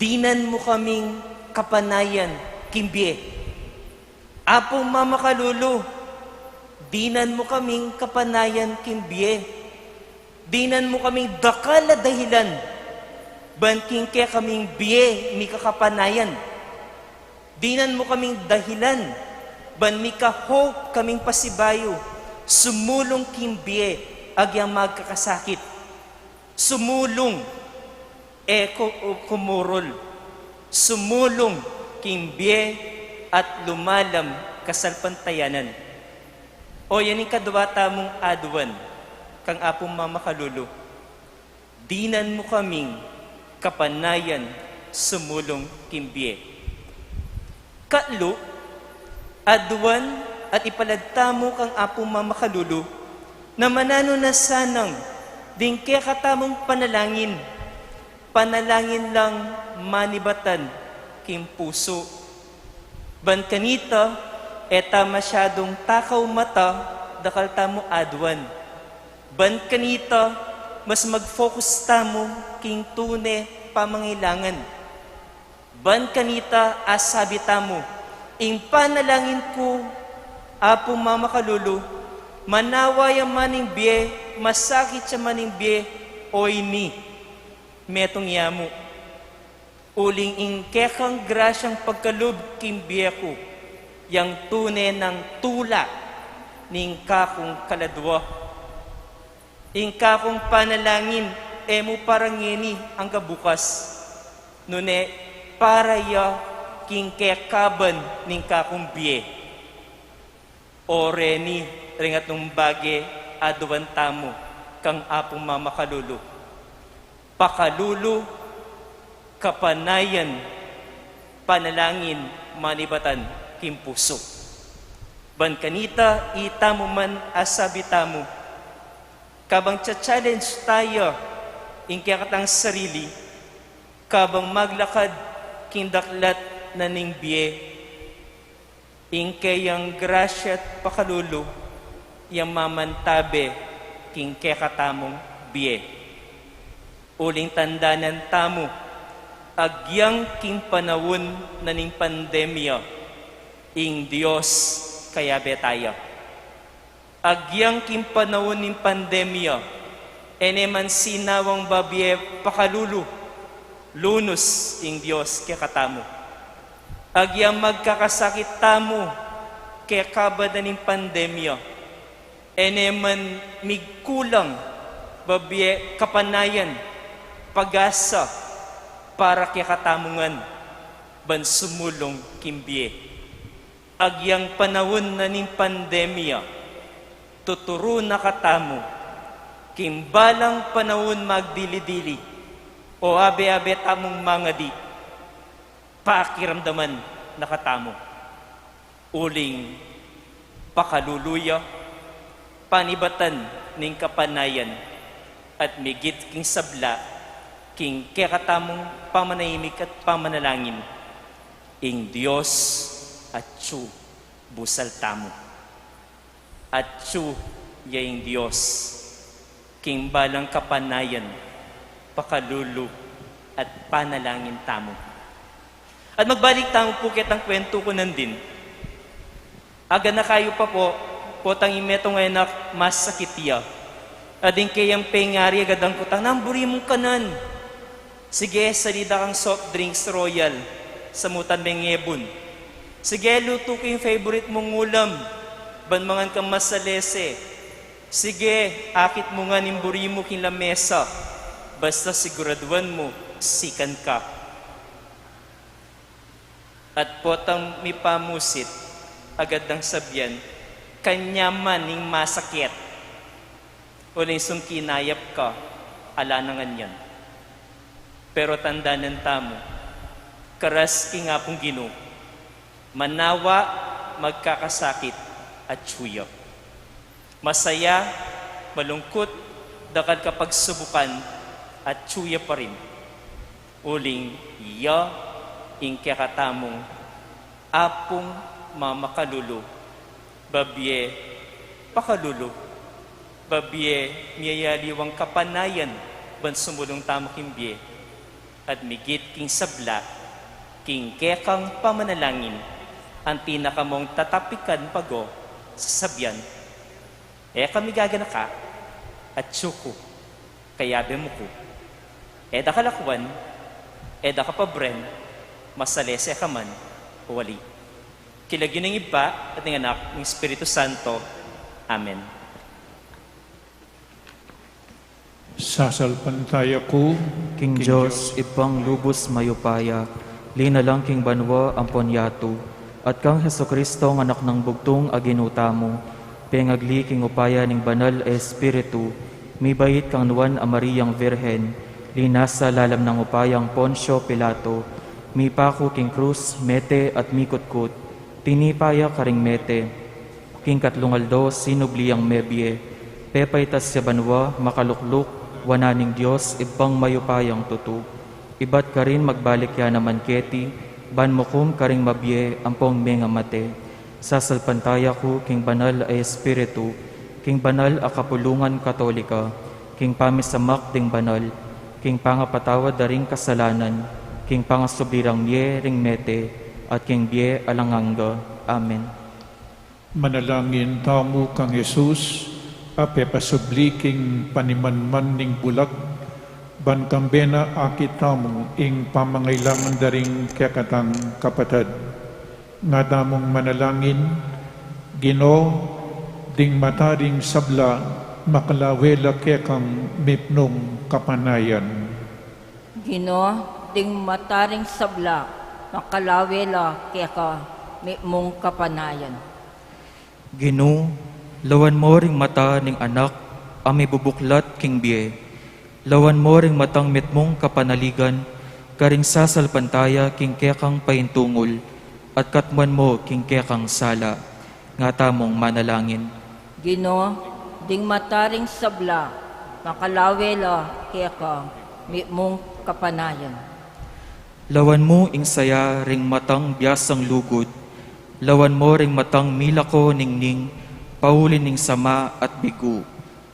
Dinan mu kaming kapanayan king bie. Apung Mamakalulu, dinan mu kaming kapanayan king bie. Dinan mu kaming dakal a dahilan ban king kekaming bie mikakapanayan. Dinan mu kaming dahilan ban mika-hope kaming pasibayu sumulung king bie agyang magkakasakit. Sumulung, e ku-, kumurul. Sumulung king bie at lumalam kasalpantayanan. O yan ing kadwa tamung aduan kang Apung Mamakalulu. Dinan mu kaming kapanayan sumulung king bie. Katlu, aduan at ipalad tamu kang Apung Mamakalulu na mananu na sanang ding kekatamung panalangin, panalangin lang manibatan king pusu. Ban kanita, e ta masyadung takaw mata dakal tamu aduan. Ban kanita, mas mag-focus tamu king tune pamangailangan. Ban kanita, asabi tamu, ing panalangin ku, Apung Mamakalulu, manawa ya man ing bie, masakit ya man ing bie, o ini, metung ya mu. Uling ing kekang grasyang pagkalub king bie ku, yang tune nang tula ning kakung kaladwa. Ing kakung panalangin, E mu para ngeni angga bukas, nune para ya king kekaban ning kakung bie. O reni, ring atung bage aduan tamu kang Apung mamakalulu. Pakalulu, kapanayan, panalangin, manibatan king pusu. Ban kanita, itamu man asabi tamu, kabang cha-challenge tayu ing kekatang sarili, kabang maglakad king daklat na ning bie, ing keyang grasya at pakalulu yang mamantabe king kekatamung bie. Uling tandanan tamu, agyang king panaun na ning pandemya, ing Dios kayabe taya. Agyang king panaun ning pandemya, e ne man sinawang babie pakalulu, lunus ing Dios kekatamu. Agyang magkakasakit tamu kekaba na ning pandemya, e ne man migkulang babie kapanayan, pag-asa para kekatamu ngan ban sumulung king bie. Agyang panaun na ning pandemya, tuturu na katamu king balang panaun magdili-dili o abe-abe tamung mangadi, pakiramdaman na katamu. Uling pakalulu ya, panibatan ning kapanayan, at migit king sabla, king kekatamung pamanahimik at pamanalangin, ing Dios atyu busal tamu. Atyu ya ing Dios king balang kapanayan, pakalulu, at panalangin tamu. At magbalik tamu pu ketang kwentu ku nandin. Aganaka yu pa pu, potang ing metung a anak masakit ya. At ing keyang pengari agad angkutang, "Nanu buri mung kanan?" "Sige, sali da kang soft drinks Royal, samutan meng ebun. Sige, lutu ku ing favorite mung ulam, ban mangan kang masalese. Sige, akit mu ngan ing buri mu king lamesa, basta siguraduan mu, sikan ka." At potang mipamusit, agad nang sabian, "Kanyaman ing masakit. Uling sungkinayap ka, ala na ngan yan." Pero tandanan tamu, karas king Apung Ginu, manawa magkakasakit, atyu ya. Masaya, malungkut, dakal kapagsubukan, atyu ya pa rin. Uling ya ing kekatamung Apung mamakalulu, babie pakalulu, babie miyayaliwang kapanayan ban sumulung tamu king bie, at migit king sabla, king kekang pamanalangin, anti na ka mung tatapikan pago, sasabian, "E ka migaganaka, atyu ku, kayabe mu ku. E da ka lakwan, e da ka pabren, masalese ka man o ali." King lagyu ning Ibpa, at ning Anak, ning Espiritu Santo. Amen. Sasalpantaya ku king Dios, Ibpang lubus mayupaya, linalang king banua ampon yatu, at kang Jesucristo, a Anak nang bugtung a Ginu tamu, pengagli king upaya ning Banal a Espiritu, mibait kang Nuan a Mariang Virgen, linasa lalam nang upayang Poncio Pilato, mipaku king krus, mete at mikutkut, tinipa ya karing mete, king katlung aldo sinubli yang mebie, pepaitas ya banua, makalukluk wanan ning Dios, Ibpang mayupayang tutu. Ibat karin magbalik ya naman keti, ban mukum karing mabie ampong mengamate. Sasalpantaya ku king Banal a Espiritu, king banal a kapulungan Katolika, king pamisamak ding banal, king pangapatawad da ring kasalanan, king pangasubli rang mie ring mete, at king bie alang angga. Amen. Manalangin tamu kang Jesus, a pepasubli king panimanman ning bulag, ban kambe na akit tamu ing pamangailangan da ring kekatang kapatad. Nga tamung manalangin. Ginu, ding mata ring sabla, Makalawe la kekang mitmung kapanayan. Ginu, ding mata ring sabla, makalawe la keka mitmung kapanayan. Ginu, lawan mu ring mata ning anak a mibubuklat king bie. Lawan mu ring matang mitmung kapanaligan karing sasalpantaya king kekang paintungul, at katmuan mu king kekang sala. Nga tamung manalangin. Ginu, ding mata ring sabla, makalawe la keka mitmung kapanayan. Lawan mu ing saya ring matang biasang lugud. Lawan mu ring matang milako ningning pauli ning sama at bigu,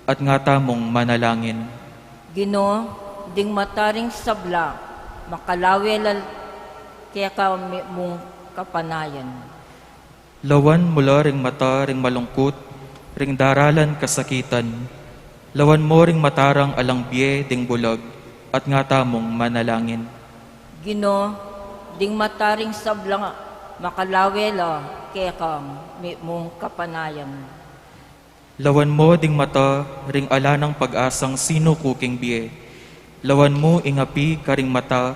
at nga tamung manalangin. Ginu, ding mata ring sabla, makalawe la keka mitmung kapanayan. Lawan mu la ring mata ring malungkut, ring daralan kasakitan. Lawan mu ring mata rang alang bie ding bulag, at nga tamung manalangin. Ginu, ding mata ring sabla, makalawe la keka mitmung kapanayan. Lawan mu ding mata ring ala nang pag-asang sinuku king bie. Lawan mu ing api karing mata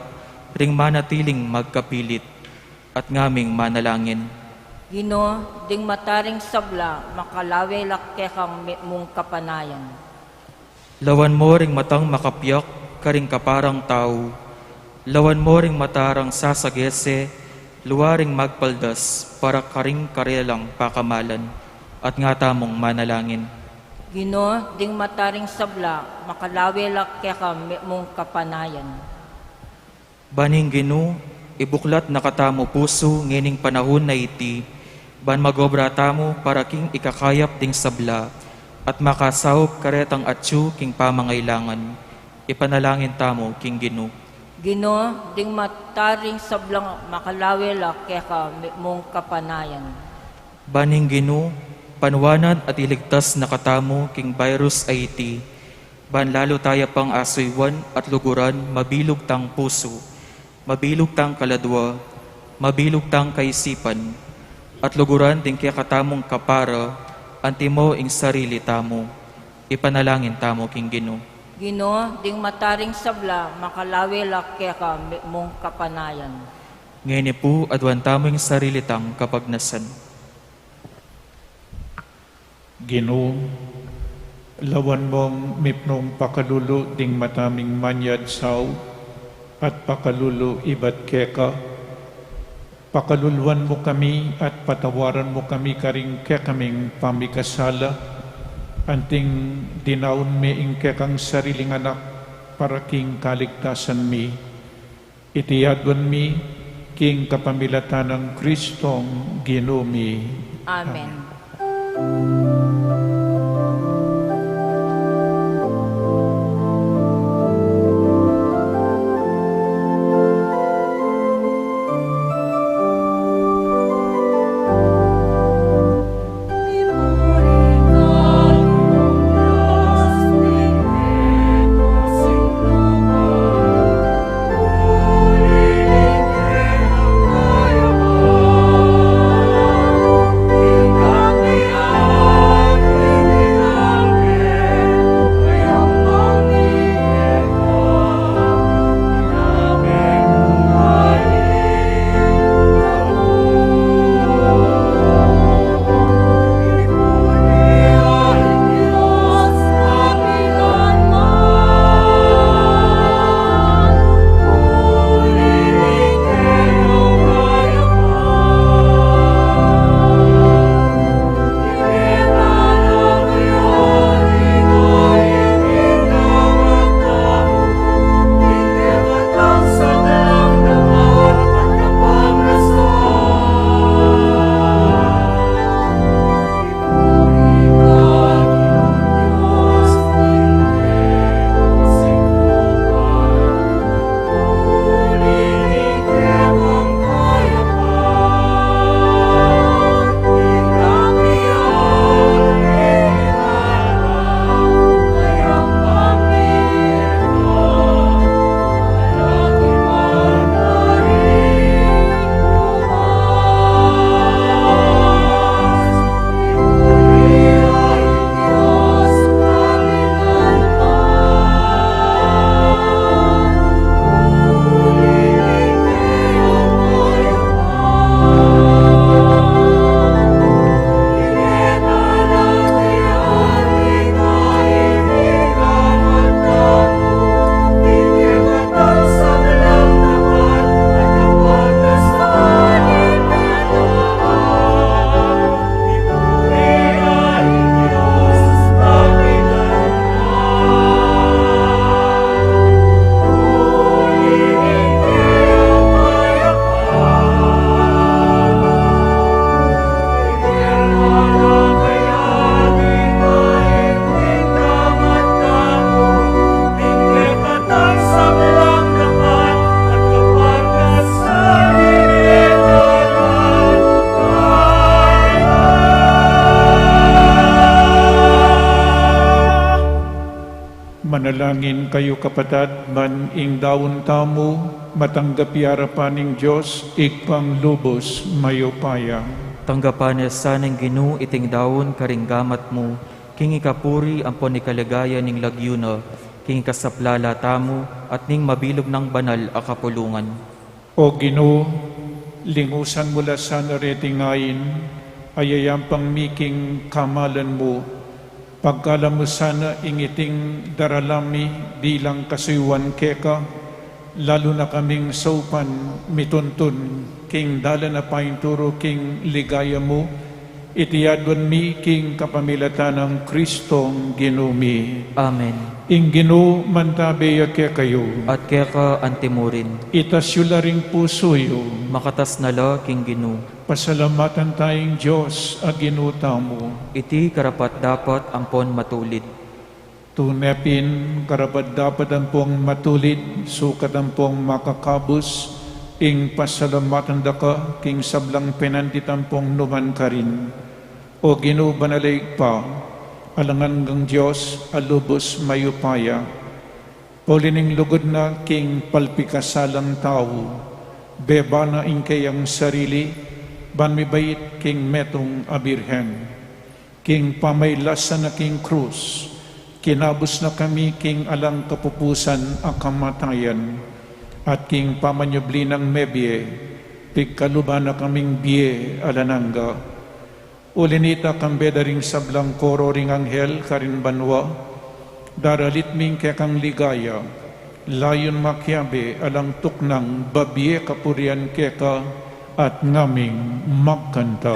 ring manatiling magkapilit, at ngaming manalangin. Ginu, ding mata ring sabla, makalawe la kekang mitmung kapanayan. Lawan mu ring matang makapiak karing kaparang tau. Lawan mu ring mata rang sasagese luaring magpaldas para karing karelang pakamalan, at nga tamung manalangin. Ginu, ding mata ring sabla, makalawe la keka mitmung kapanayan. Ban ing Ginu, ibuklat na katamu pusu ngening panahun a iti, ban mag-obra tamu para king ikakayap ding sabla, at makasaup karetang atyu king pamangailangan. Ipanalangin tamu king Ginu. Ginu, ding mata ring sablang makalawe la keka mitmung kapanayan. Ban ing Ginu, panuanan at iligtas na katamu king virus a iti, ban lalu taya pang asuywan at luguran mabilug tang pusu, mabilug tang kaladwa, mabilug tang kaisipan, at luguran ding kekatamung kapara, antimo ing sarili tamu. Ipanalangin tamu king Ginu. Ginu, ding mata ring sabla, makalawe la keka mitmung kapanayan. Ngeni pu, aduan tamu ing sarili tang kapagnasan. Ginu, lawan mung mitmung pakalulu ding mata ming manyad saup, at pakalulu ibat keka, pakaluluan mu kami at patawaran mu kami karing kekaming pamikasala, anting dinaun mi ing kekang sariling anak para king kaligtasan mi. Iti aduan mi king kapamilatan nang Kristong Ginu mi. Amen. Manalangin kayu, kapatad, ban ing daun tamu matanggap ya arapan ning Dios, Ibpang lubus mayupaya. Tanggapan na sana ning Ginu iting daun karing gamat mu, king ikapuri ampon ikaligaya ning lagyu na, king ikasaplala tamu at ning mabilug nang banal a kapulungan. O Ginu, lingusan mu la sana reting ain a yayampang mi king kamalan mu. Pagkalam mu sana ing iting daralan mi bilang kasuyuan keka, lalu na kaming saupan mituntun king dalan a painturu king ligaya mu, iti aduan mi king kapamilatan nang Kristong Ginu mi. Amen. Ing Ginu mantabe ya kekayu. At keka antimurin. Itas yu la ring pusu yu. Makatas na la king Ginu. Pasalamatan taya ing Dios a Ginu tamu. Iti karapat-dapat ampon matulid. Tune pin, karapat-dapat ampong matulid, sukat ampong makakabus, ing pasalamatan da ka king sablang penandit ampong numan karin. O Ginu, banal a Ibpa, alang anggang Dios a lubus mayupaya, uli ning lugud na king palpikasalang tau, beba na ing keyang sarili, ban mibait king metung a birhen. King pamailasan na king krus, kinabus na kami king alang kapupusan a kamatayan, at king pamanyubli nang mebie, pigkaluban na kaming bie alang angga. Uli nita, kambe da ring sablang koro ring anghel karin banua, daralit mi ing kekang ligaya, layun makiabe alang tuknang babie kapurian keka, at ngaming magkanta.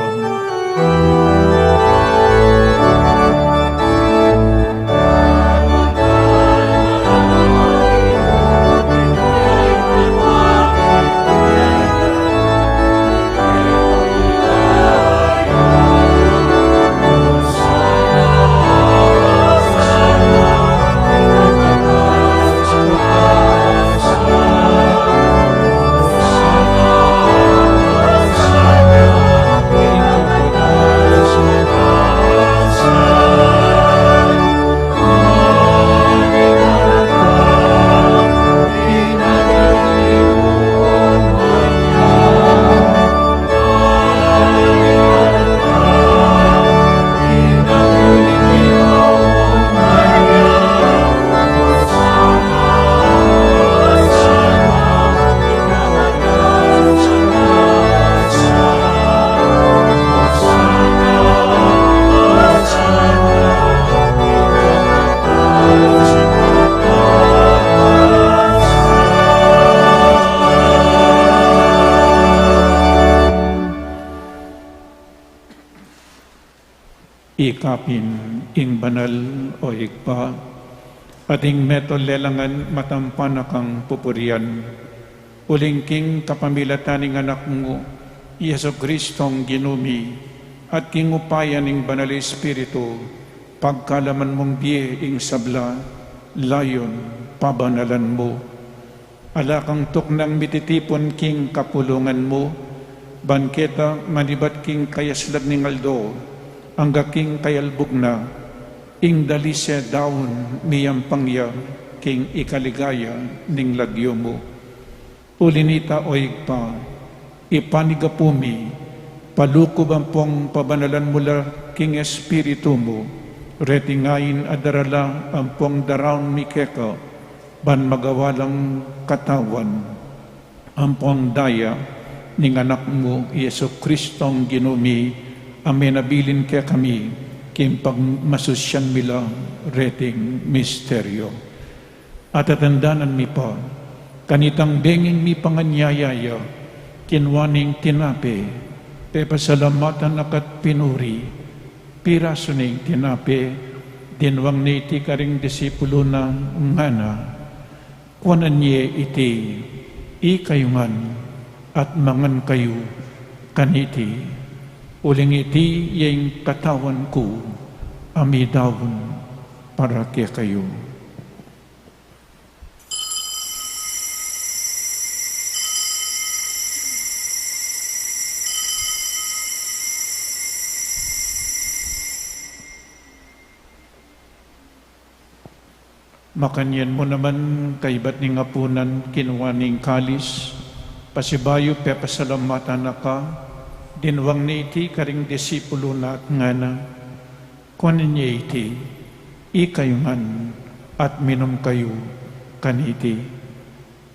Ikapin, ing banal, o Ibpa, at ing metung lelangan matampan na kang pupurian, uling king kapamilatan ning Anak mu, Jesu Kristong Ginu mi, at king upaya ning Banal Espiritu, pagkalaman mung bie ing sabla, layun pabanalan mu. Ala kang tuknang mititipun king kapulungan mu, ban keta manibat king kayaslag ning aldo, angga king kayalbug na, ing dalise daun miyampang ya king ikaligaya ning lagyu mu. Uli nita, o Ibpa, ipanigapu mi, palukub ampong pabanalan mu la king Espiritu mu, reting ain a darala ampong daraun mi keka, ban magawa lang katawan ampong daya ning Anak mu, Jesu Kristong Ginu mi, a menabilin kekami, king pagmasusyan mi la reting misteryo. Atatandanan mi pa, kanitang benging mipanganyaya ya, kinua ne ing tinape, pepasalamatan na ka't pinuri, pirasu ne ing tinape, dinwang ne iti karing disipulu na, ngana, kuanan ye iti, ikayu ngan, at mangan kayu kaniti, uling iti ya ing katawan ku, a midaun para kekayu. Makanyan mu naman kaybat ning apunan, kinua ne ing kalis, pasibayu pepasalamatan na ka, dinwang ne iti karing disipulu na at ngana: Kuanan ye iti, ikayu ngan, at minum kayu kaniti.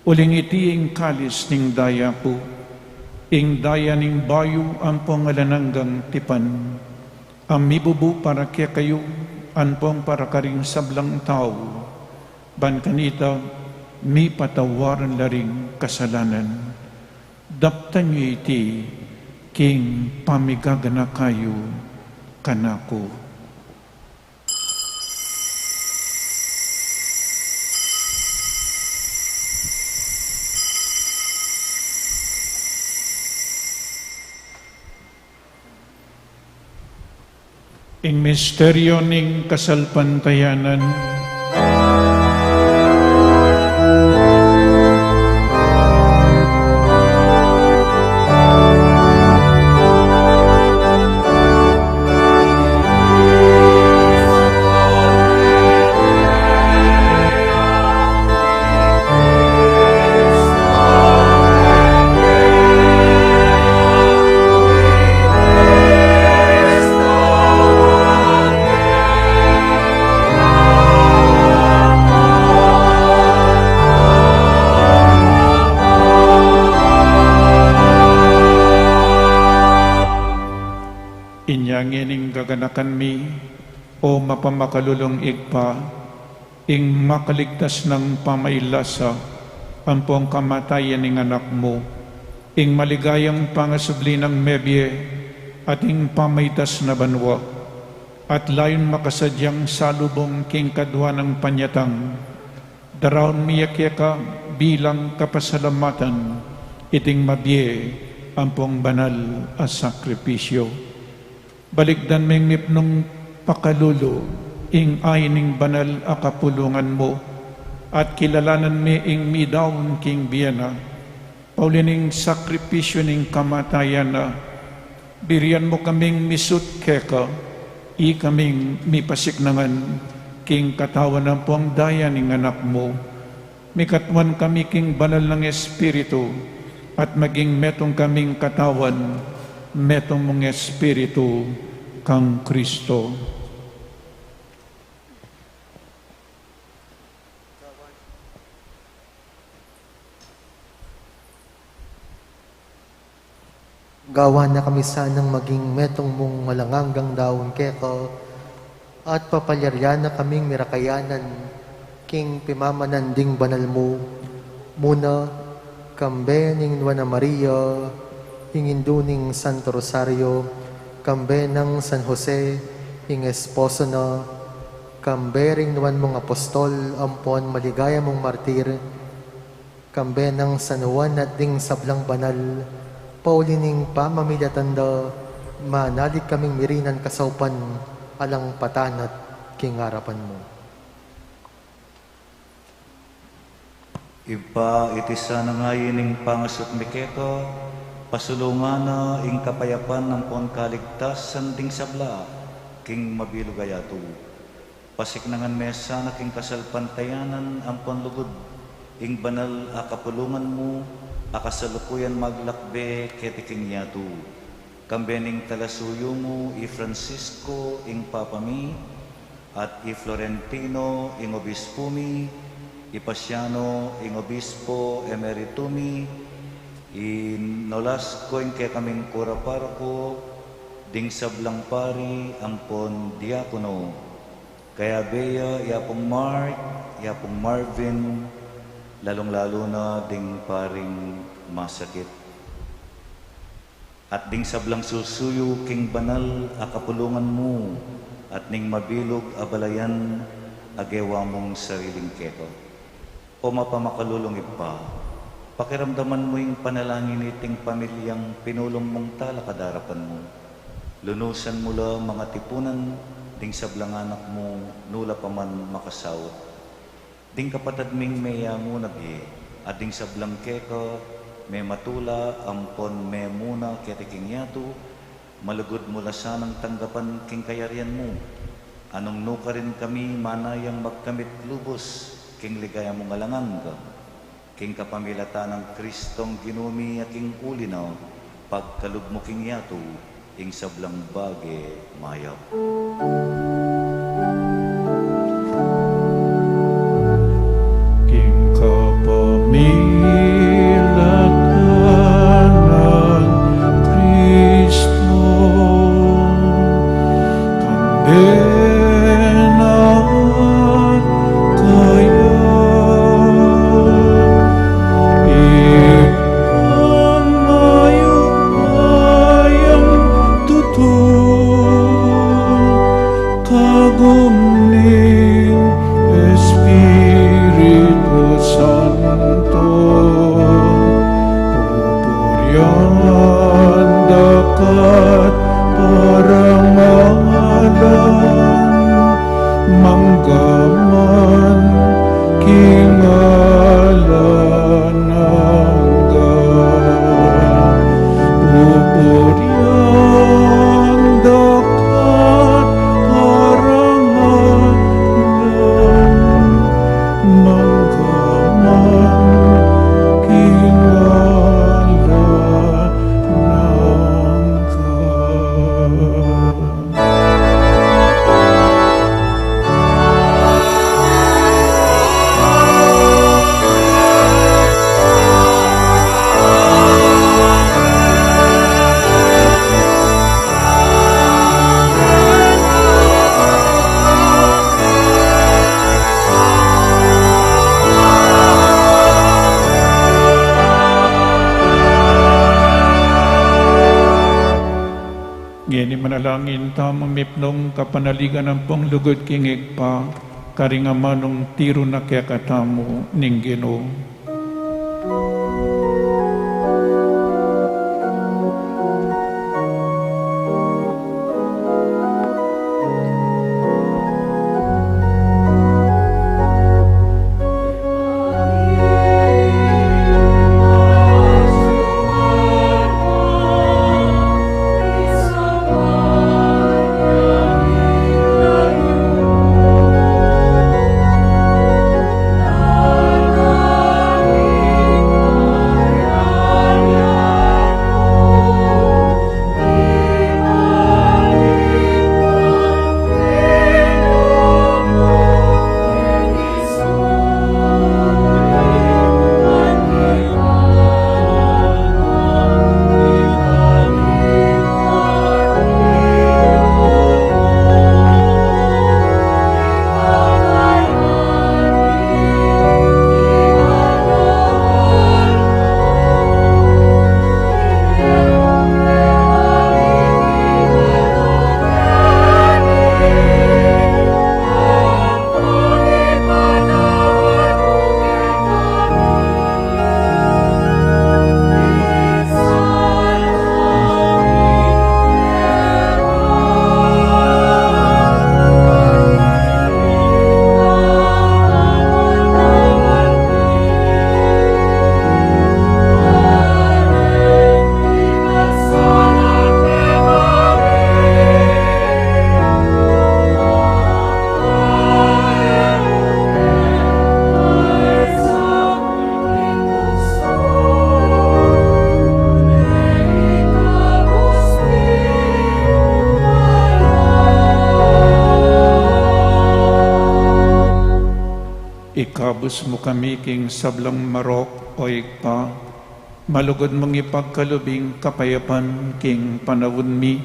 Uling iti ing kalis ning daya ku, ing daya ning bayu ampong alang anggang tipan, a mibubu para kekayu ampong para karing sablang tau, ban kanita mipatawaran la ring kasalanan. Daptan yu iti king pamigaganaka yu kanaku. Ing misteryo ning kasalpantayanan. Inya ngeni ing gaganakan mi, o mapamakalulung Ibpa, ing makaligtas nang pamailasa ampong kamatayan ning Anak mu, ing maligayang pangasubli nang mebie at ing pamaitas na banua, at layun makasadyang salubung king kadua nang panyatang, daraun mi ya keka bilang kapasalamatan iting mabie ampong banal a sakripisyu. Balikdan ming mipnung pakalulu ing ain ning banal a kapulungan mu, at kilalanan mi ing midaun king bie na, pauli ning sakripisyu ning kamatayan na. Birian mu kaming misut keka, ikaming mipasiknangan king katawan ampong daya ning Anak mu. Mikatuan kami king banal nang Espiritu, at maging metung kaming katawan, metung mung Espiritu, kang Kristo. Gawan na kami sanang maging metung mung alang anggang daun keka, at papalyarian na kaming mirakayanan king pimamanan ding banal mu, muna kambe ning Nuan a Maria, ing indu ning Santo Rosario, kambe nang San Jose, ing esposo na, kambe ring nuan mung apostol ampon maligaya mung martir, kambe nang San Juan at ding sablang banal, pauli ning pamamilatan da, manalig kaming mirinan kasaupan alang patanat king arapan mu. Ibpa, iti sana ngeni ing pangasut mi keka, pasulungan na ing kapayapan ampon kaligtasan ding sabla king mabilug a yatu. Pasiknangan me sana king kasalpantayanan ampon lugud ing banal a kapulungan mu a kasalukuyan maglakbe keti king yatu. Kambe ning talasuyu mu i Francisco ing Papa mi, at i Florentino ing obispu mi, i Pasiano ing obispo emeritu mi, i Nolasco ing kekaming kura paroko, ding sablang pari ampon diakono. Kayabe ya i Apung Mark, i Apung Marvin, lalung-lalu na ding paring masakit. At ding sablang susuyu king banal a kapulungan mu, at ning mabilug a balayan a gewa mung sariling keka. O mapamakalulung Ibpa, pakiramdaman mu ing panalangin niting pamilyang pinulung mung talakad king arapan mu. Lunusan mu la mangatipunan ding sablang anak mu, nu la pa man makasaut. Ding kapatad ming meyangu na bie, at ding sablang keka mematula ampon memuna keti king yatu, malugud mu la sanang tanggapan king kayarian mu. Nung nukarin kami manayang magkamit lubus king ligaya mung alang angga, king kapamilatan nang Kristong Ginu mi, a king uli na pagkalub mu king yatu ing sablang bage mayap. King kapamilatan nang Kristo, kambe na kaya, ing mayupayang tutu, kagum ning Espiritu Santo, pupurian da ka at parangalan, mangga man king alang angga. Pupurian da ka at parangalan, mangga man king alang angga. Ngeni manalangin tamu mipnung kapanaligan ampong lugud king Ibpa, karing amanung tiru na kekatamu ning Ginu. Ikabus mu kami king sablang marok, o Ibpa, malugud mung ipagkalub ing kapayapan king panaun mi,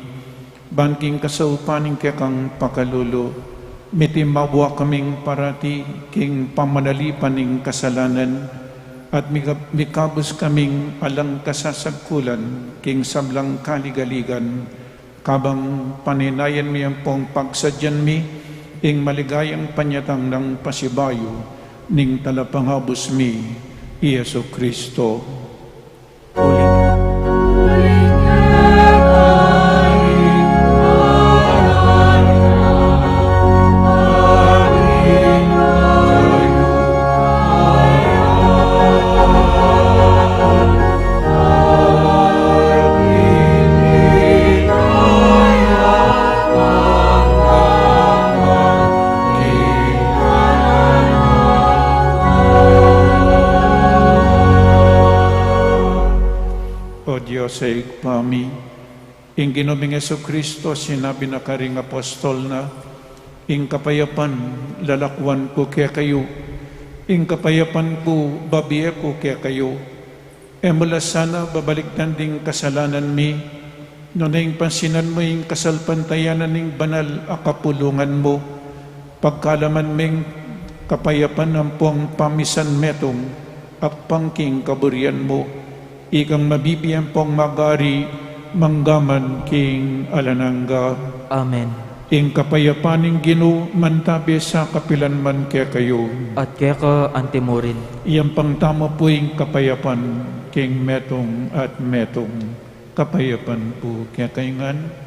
ban king kasaupan ning kekang pakalulu, mitimawa kaming parati king pamanalipan ning kasalanan, at mika-, mikabus kaming alang kasasagkulan king sablang kaligaligan, kabang paninayan mi ampong pagsadyan mi ing maligayang panyatang nang pasibayu ning Talapangabus mi, i Jesucristo. Sa Ibpa mi, ing Ginu ming Jesucristo, sinabi na karing apostol na, ing kapayapan lalakwan ku kekayu, ing kapayapan ku babie ku kekayu. E mu la sana babalikdan ding kasalanan mi, nune ing pansinan mu ing kasalpantayanan ning banal a kapulungan mu. Pagkalaman ming kapayapan ampong pamisan metung, agpang king kaburian mu, ikang mabibie ampong mag-ari mangga man king alang angga. Amen. Ing kapayapan ning Ginu mantabi sa kapilan man kekayu. At keka antimurin. Iyampang tamu pu ing kapayapan king metung at metung. Kapayapan pu kekayu ngan.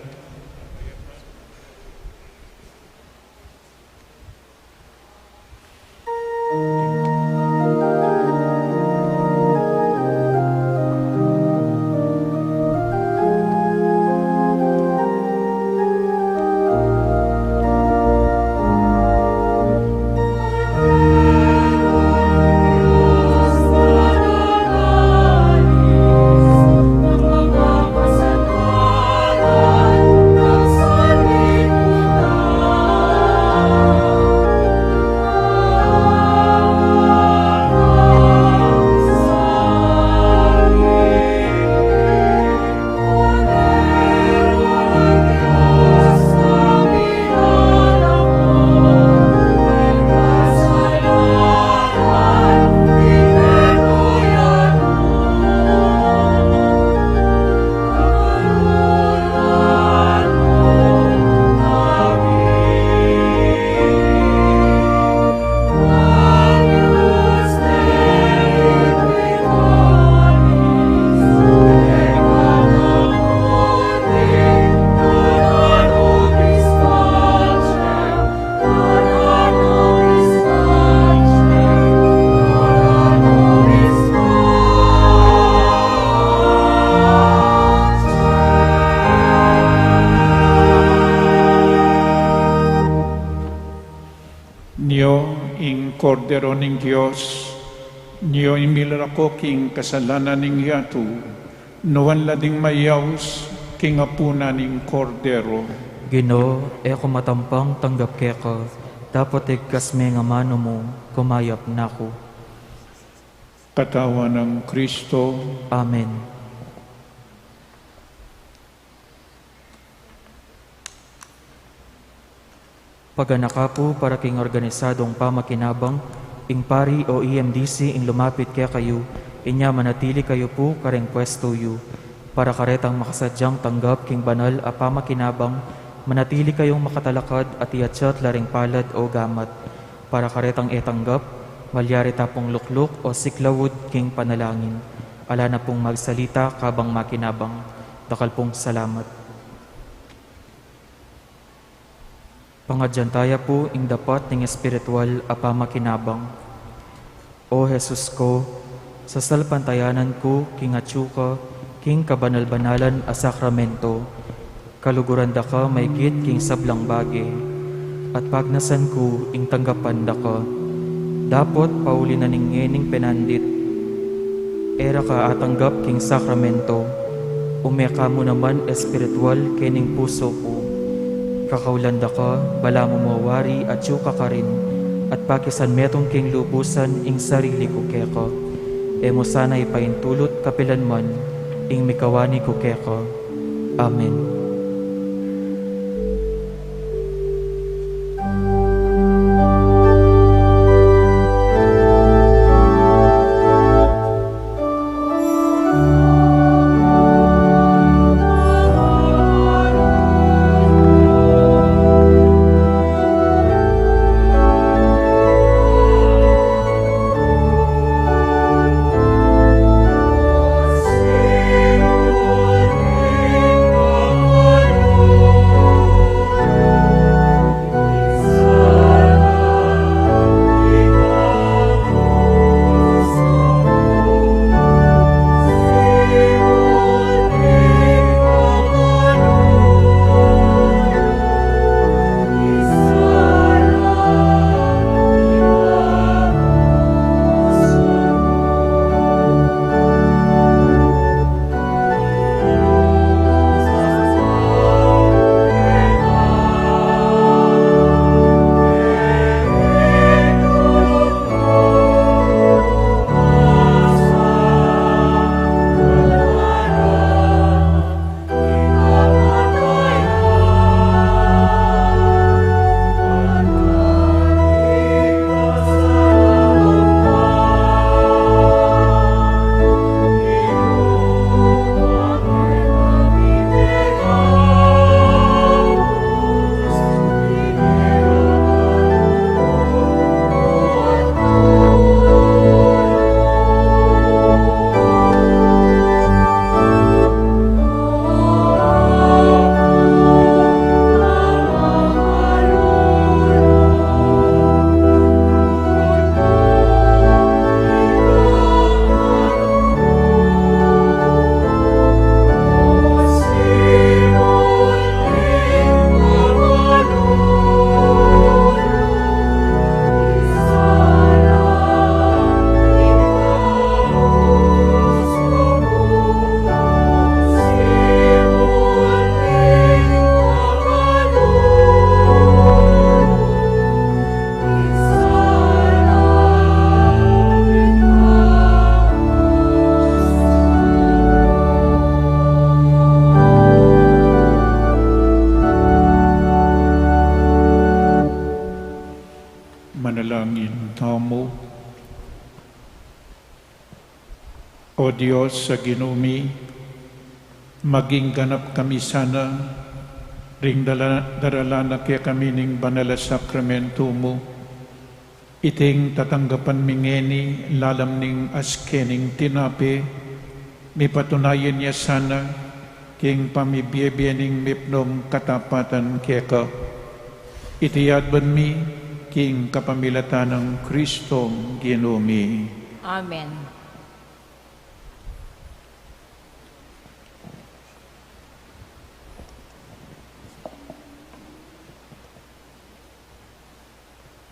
Nyo ing Kordero ning Dios, nyo ing milalako king kasalanan ning yatu, nuan la ding mayaus king apunan ning Kordero. Ginu, e ku matampang tanggap keka, dapot igkas me ing amanu mu, kumayap na ku. Katawan nang Kristo. Amen. Paganaka pu para king organisadong pamakinabang, ing pari o E M D C ing lumapit kekayu, inya manatili kayu pu kareng pwestu yu. Para karetang makasadyang tanggap king banal a pamakinabang, manatili kayung makatalakad at iatsat la ring palad o gamat. Para karetang e tanggap, malyari ta pung lukluk o siklaud king panalangin. Ala na pung magsalita kabang makinabang. Dakal pung salamat. Pangadyan taya pu ing dapat ning espiritual a pamakinabang. O Jesus ku, sasalpantayanan ku king atyu ka king kabanal-banalan a sakramento. Kaluguran da ka maigit king sablang bage, at pagnasan ku ing tanggapan da ka. Dapot pauli na ning ngening penandit, e ra ka atanggap king sakramento, ume ka mu naman espiritual kening pusu ku. Kakaulan da ka, balamu mu wari atyu ka karin, at pakisan metung king lubusan ing sarili ku keka. E mu sana ipaintulut kapilan man ing mikawani ku keka. Amen. O Dios a Ginu mi, maging ganap kami sana ring dala-, daralan na kekami ning banal a sakramentu mu. Iting tatanggapan mi ngeni lalam ning askening tinape, mipatunayan ya sana king pamibie-bie ning mipnung katapatan keka. Iti adwan mi king kapamilatan nang Kristong Ginu mi. Amen.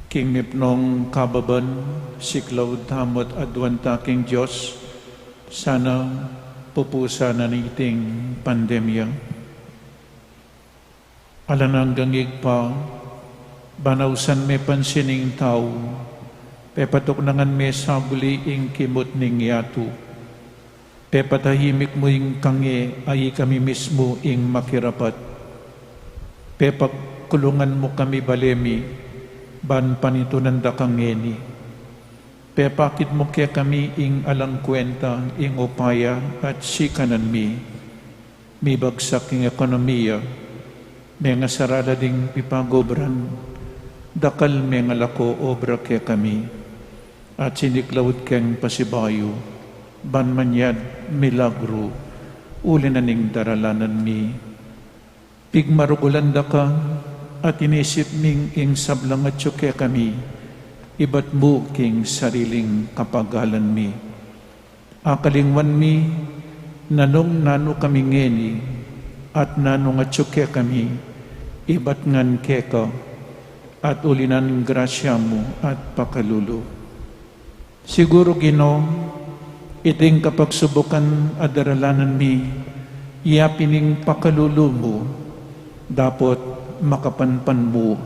King mipnung kababan, siklaud tamu at adwan ta king Dios, sana pupusan na niting pandemya. Alang anggang Ibpa, ban ausan me pansin ing tau, pepatuknangan me sabuli ing kimut ning yatu. Pepatahimik mu ing kange a ikami mismu ing makirapat. Pepagkulungan mu kami bale mi, ban panitunan da ka ngeni. Pepakit mu kekami ing alang kwenta ing upaya at sikanan mi. Mibagsak ing ekonomiya, mengasarala ding pipagobran, dakal mengalako obra kekami, at siniklaud keng pasibayu, ban manyad milagru, uli na ning daralanan mi. Pigmarugulan da ka, at inisip ming ing sablang atyu kekami, ibat mu king sariling kapagalan mi. Akalingwan mi, nanung nanu kami ngeni, at nanung atyu kekami, ibat ngan keka, at uli na ning grasya mu at pakalulu. Siguru, Ginu, iting kapagsubukan a daralanan mi, yapin ing pakalulu mu, dapot makapanpan mu.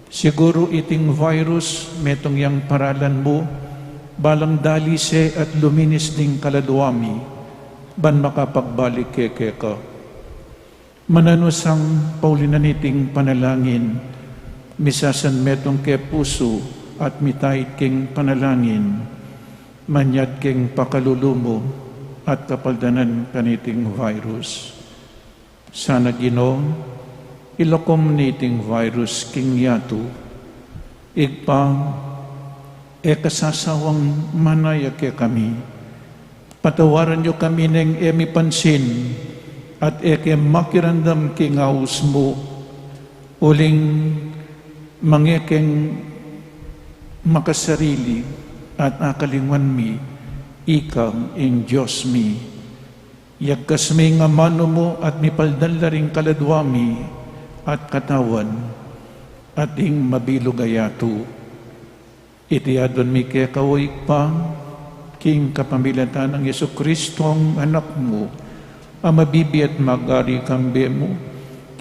Siguru iting virus metung yang paralan mu, balang dalise at luminis ding kaladua mi, ban makapagbalik ke keka. Mananu sang pauli na niting panalangin, misasan metung ke pusu at mitait king panalangin, manyad king pakalulu mu at kapaldanan kaniting virus. Sana, Ginu, ilakom niting virus king yatu. Ibpa, e ka sasawang manaya kekami. Patawaran yu kami neng e mi pansin at e ke makiramdam king aus mu. Uling mange keng makasarili at akalingwan mi, ika ing Dios mi. Yagkas mi ing amanu mu at mipaldan la ring kaladua mi at katawan at ing mabilug a yatu. Iti adwan mi keka, o Ibpa, king kapamilatan nang Jesucristo, Anak mu, a mabibie at magari kambe mu,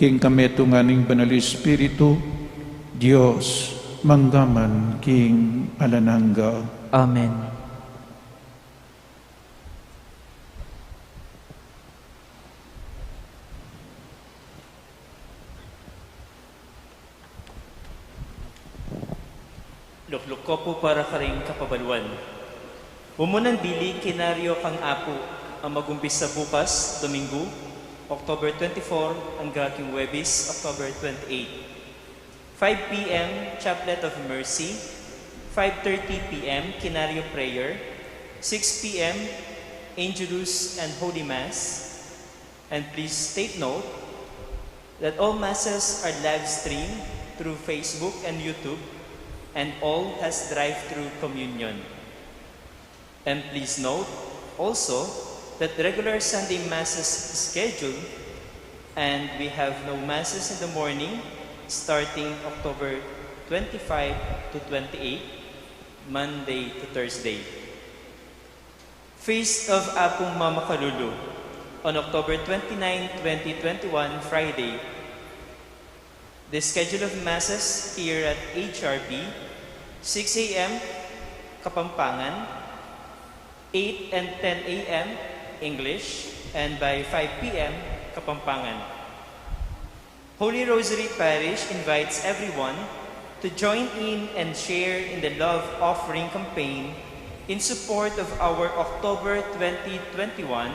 king kametungan ning Banal Espiritu, Dios, mangga man king alang angga. Amen. Lukluk ko pu para karing kapabaluan. Mumunang bili kinaryo kang Apu a magumpisa bukas, Domingo, October twenty-four, angga king Huwebes, October twenty-eight. Five p.m., Chaplet of Mercy. Five thirty p.m., Kinaryo Prayer. Six p.m., Angelus and Holy Mass. And please take note that all Masses are live streamed through Facebook and YouTube, and all has drive-through communion. And please note also that regular Sunday Masses is scheduled, and we have no Masses in the morning starting October twenty-five to twenty-eight, Monday to Thursday. Feast of Apung Mamakalulu on October twenty-nine, twenty twenty-one, Friday. The schedule of Masses here at H R B, six a.m. Kapampangan, eight and ten a.m. English, and by five p.m. Kapampangan. Holy Rosary Parish invites everyone to join in and share in the love offering campaign In support of our October twenty twenty-one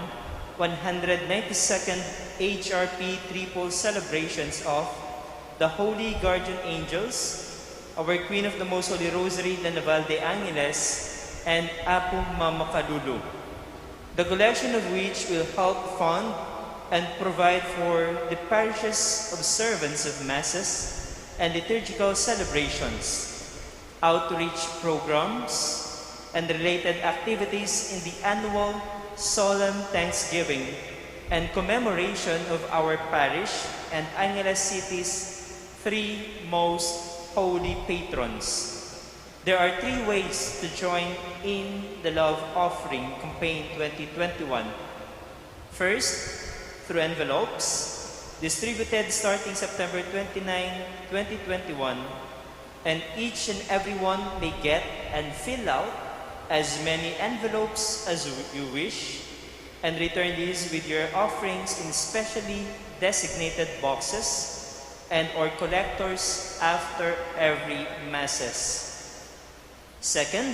one hundred ninety-second H R P triple celebrations of the Holy Guardian Angels, our Queen of the Most Holy Rosary, La Naval de Angeles, and Apung Mama Kalulu, the collection of which will help fund and provide for the parish's observance of masses and liturgical celebrations, outreach programs, and related activities in the annual solemn thanksgiving and commemoration of our parish and Angeles City's three most holy patrons. There are three ways to join in the love offering campaign twenty twenty-one. First, through envelopes distributed starting September twenty-nine, twenty twenty-one, and each and everyone may get and fill out as many envelopes as you wish, and return these with your offerings in specially designated boxes and or collectors after every masses. Second,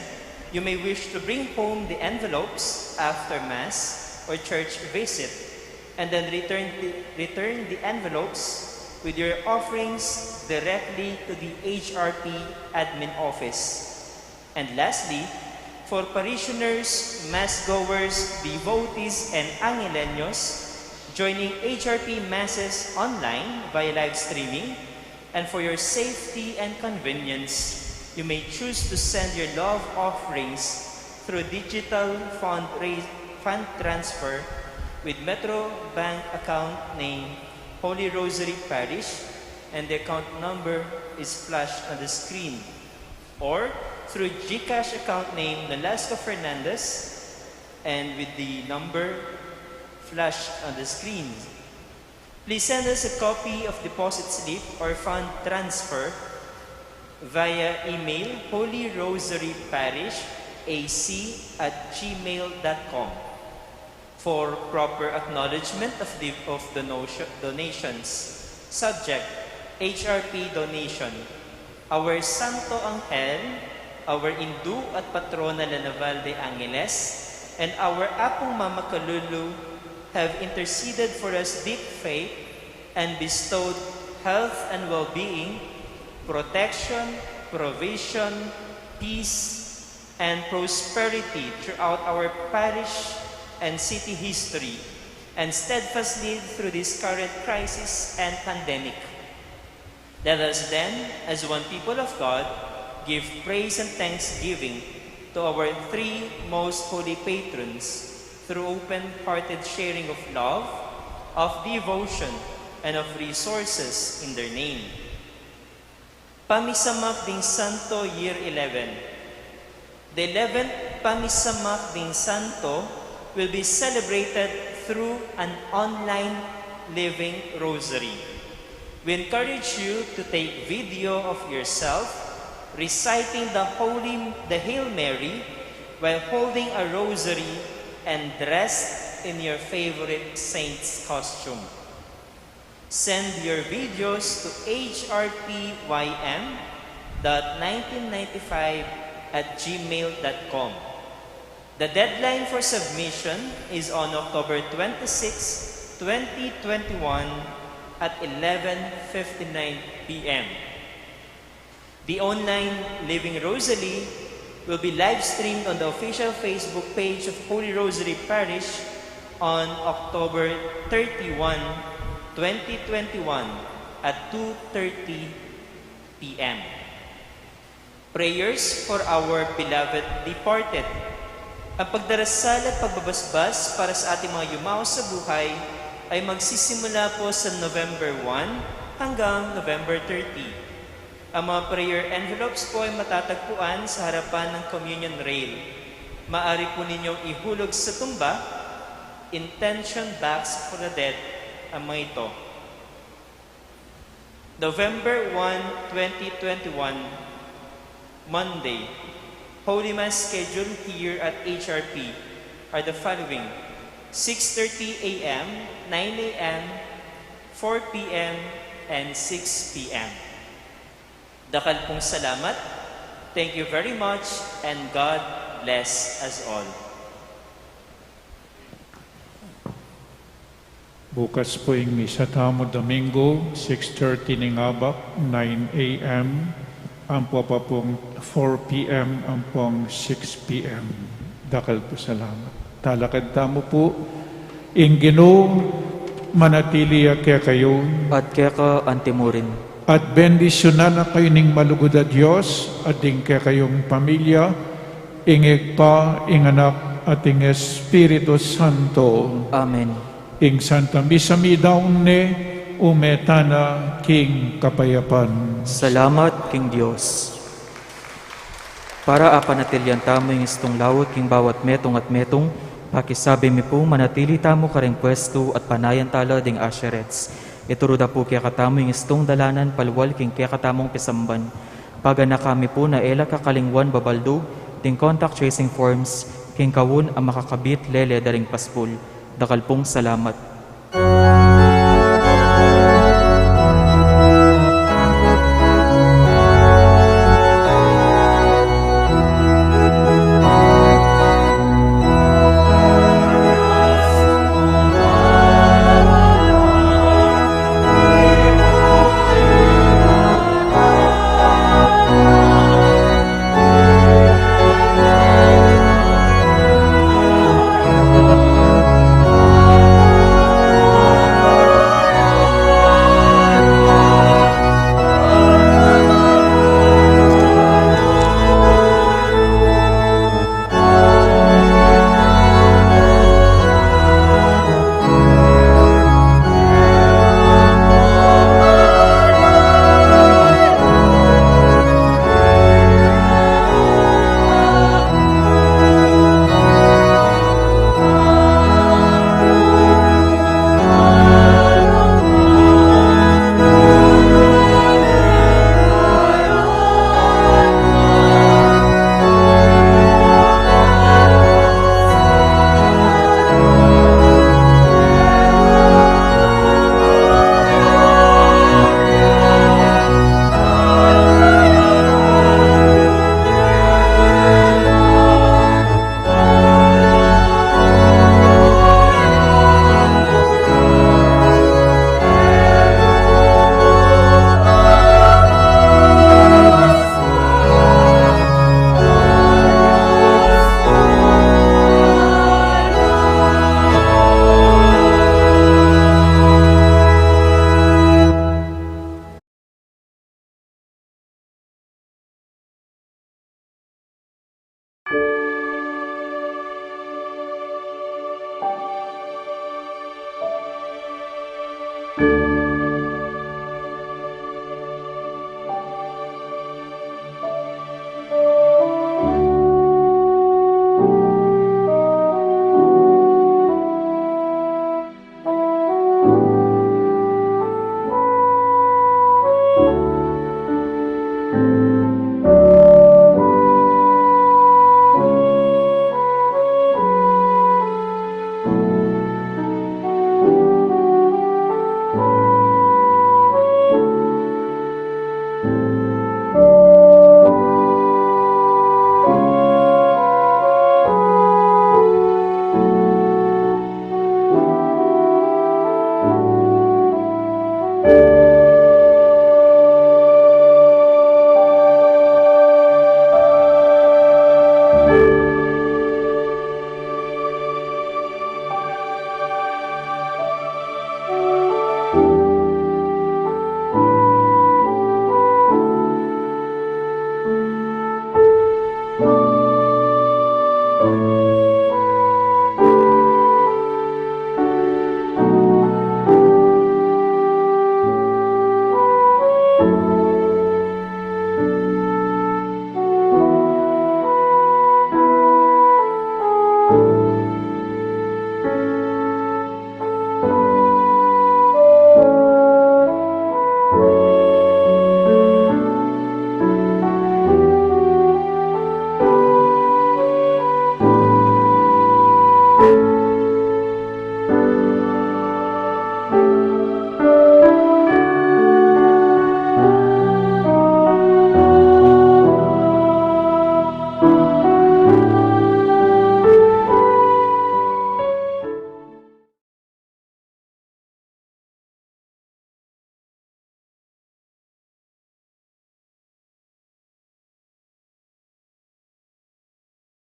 you may wish to bring home the envelopes after Mass or church visit, and then return the, return the envelopes with your offerings directly to the H R P admin office. And lastly, for parishioners, mass goers, devotees, and Angeleños joining H R P masses online via live streaming, and for your safety and convenience, you may choose to send your love offerings through digital fund, fund transfer with Metro Bank account name Holy Rosary Parish, and the account number is flashed on the screen, or through GCash account name Nolasco Fernandez, and with the number flashed on the screen. Please send us a copy of deposit slip or fund transfer via email holy rosary parish A C at gmail dot com for proper acknowledgement of the, of the notion, donations. Subject, H R P donation. Our Santo Angel, our Indu at Patrona La Naval de Angeles, and our Apung Mama Kalulu have interceded for us deep faith and bestowed health and well-being, protection, provision, peace, and prosperity throughout our parish and city history, and steadfastly through this current crisis and pandemic. Let us then, as one people of God, give praise and thanksgiving to our three most holy patrons through open-hearted sharing of love, of devotion, and of resources in their name. Pamisamak ding Santo, Year eleven. The eleventh Pamisamak ding Santo will be celebrated through an online living rosary. We encourage you to take video of yourself reciting the Holy, the Hail Mary while holding a rosary and dressed in your favorite saint's costume. Send your videos to H R P Y M dot nineteen ninety-five at gmail dot com. The deadline for submission is on October twenty-six, twenty twenty-one at eleven fifty-nine P M. The online Living Rosary will be live streamed on the official Facebook page of Holy Rosary Parish on October thirty-one, twenty twenty-one at two thirty P M. Prayers for our beloved departed. Ang pagdarasal at pagbabasbas para sa ating mga yumaong sa buhay ay magsisimula po sa November one hanggang November thirty. Ang mga prayer envelopes po ay matatagpuan sa harapan ng communion rail. Maaari po ninyong ihulog sa tumba, intention box for the dead, ang mga ito. November one, twenty twenty-one, Monday. Holy Mass schedule here at H R P are the following: six thirty A M, nine A M, four P M, and six P M. Dakal pong salamat. Thank you very much, and God Bless us all. Bukas pu ing misa tamu Domingo, six thirty ning abak, nine a.m., ampo pa pung four p.m. ampong six p.m. Dakal pu salamat. Talakad tamu pu. Ing Ginu manatili ya kekayu. At keka antimurin. At bendisyunan na kayu ning malugud a Dios, at ding kekayung pamilya, ing Ibpa, ing Anak, at ing Espiritu Santo. Amen. Ing Santa Misa midaun ne, ume tana king kapayapan. Salamat king Dios. Para apanatilian tamu ing istung laut king bawat metung at metung, pakisabi mi pu, manatili tamu karing pwestu at panayan tala ding usherettes. Ituru da pu kekatamu ing istung dalanan palual king kekatamung pisamban. Paganaka mi pu na e la kakalingwan babaldug ding contact tracing forms king kaun a makakabit lele da ring paspul. Dakal pung salamat.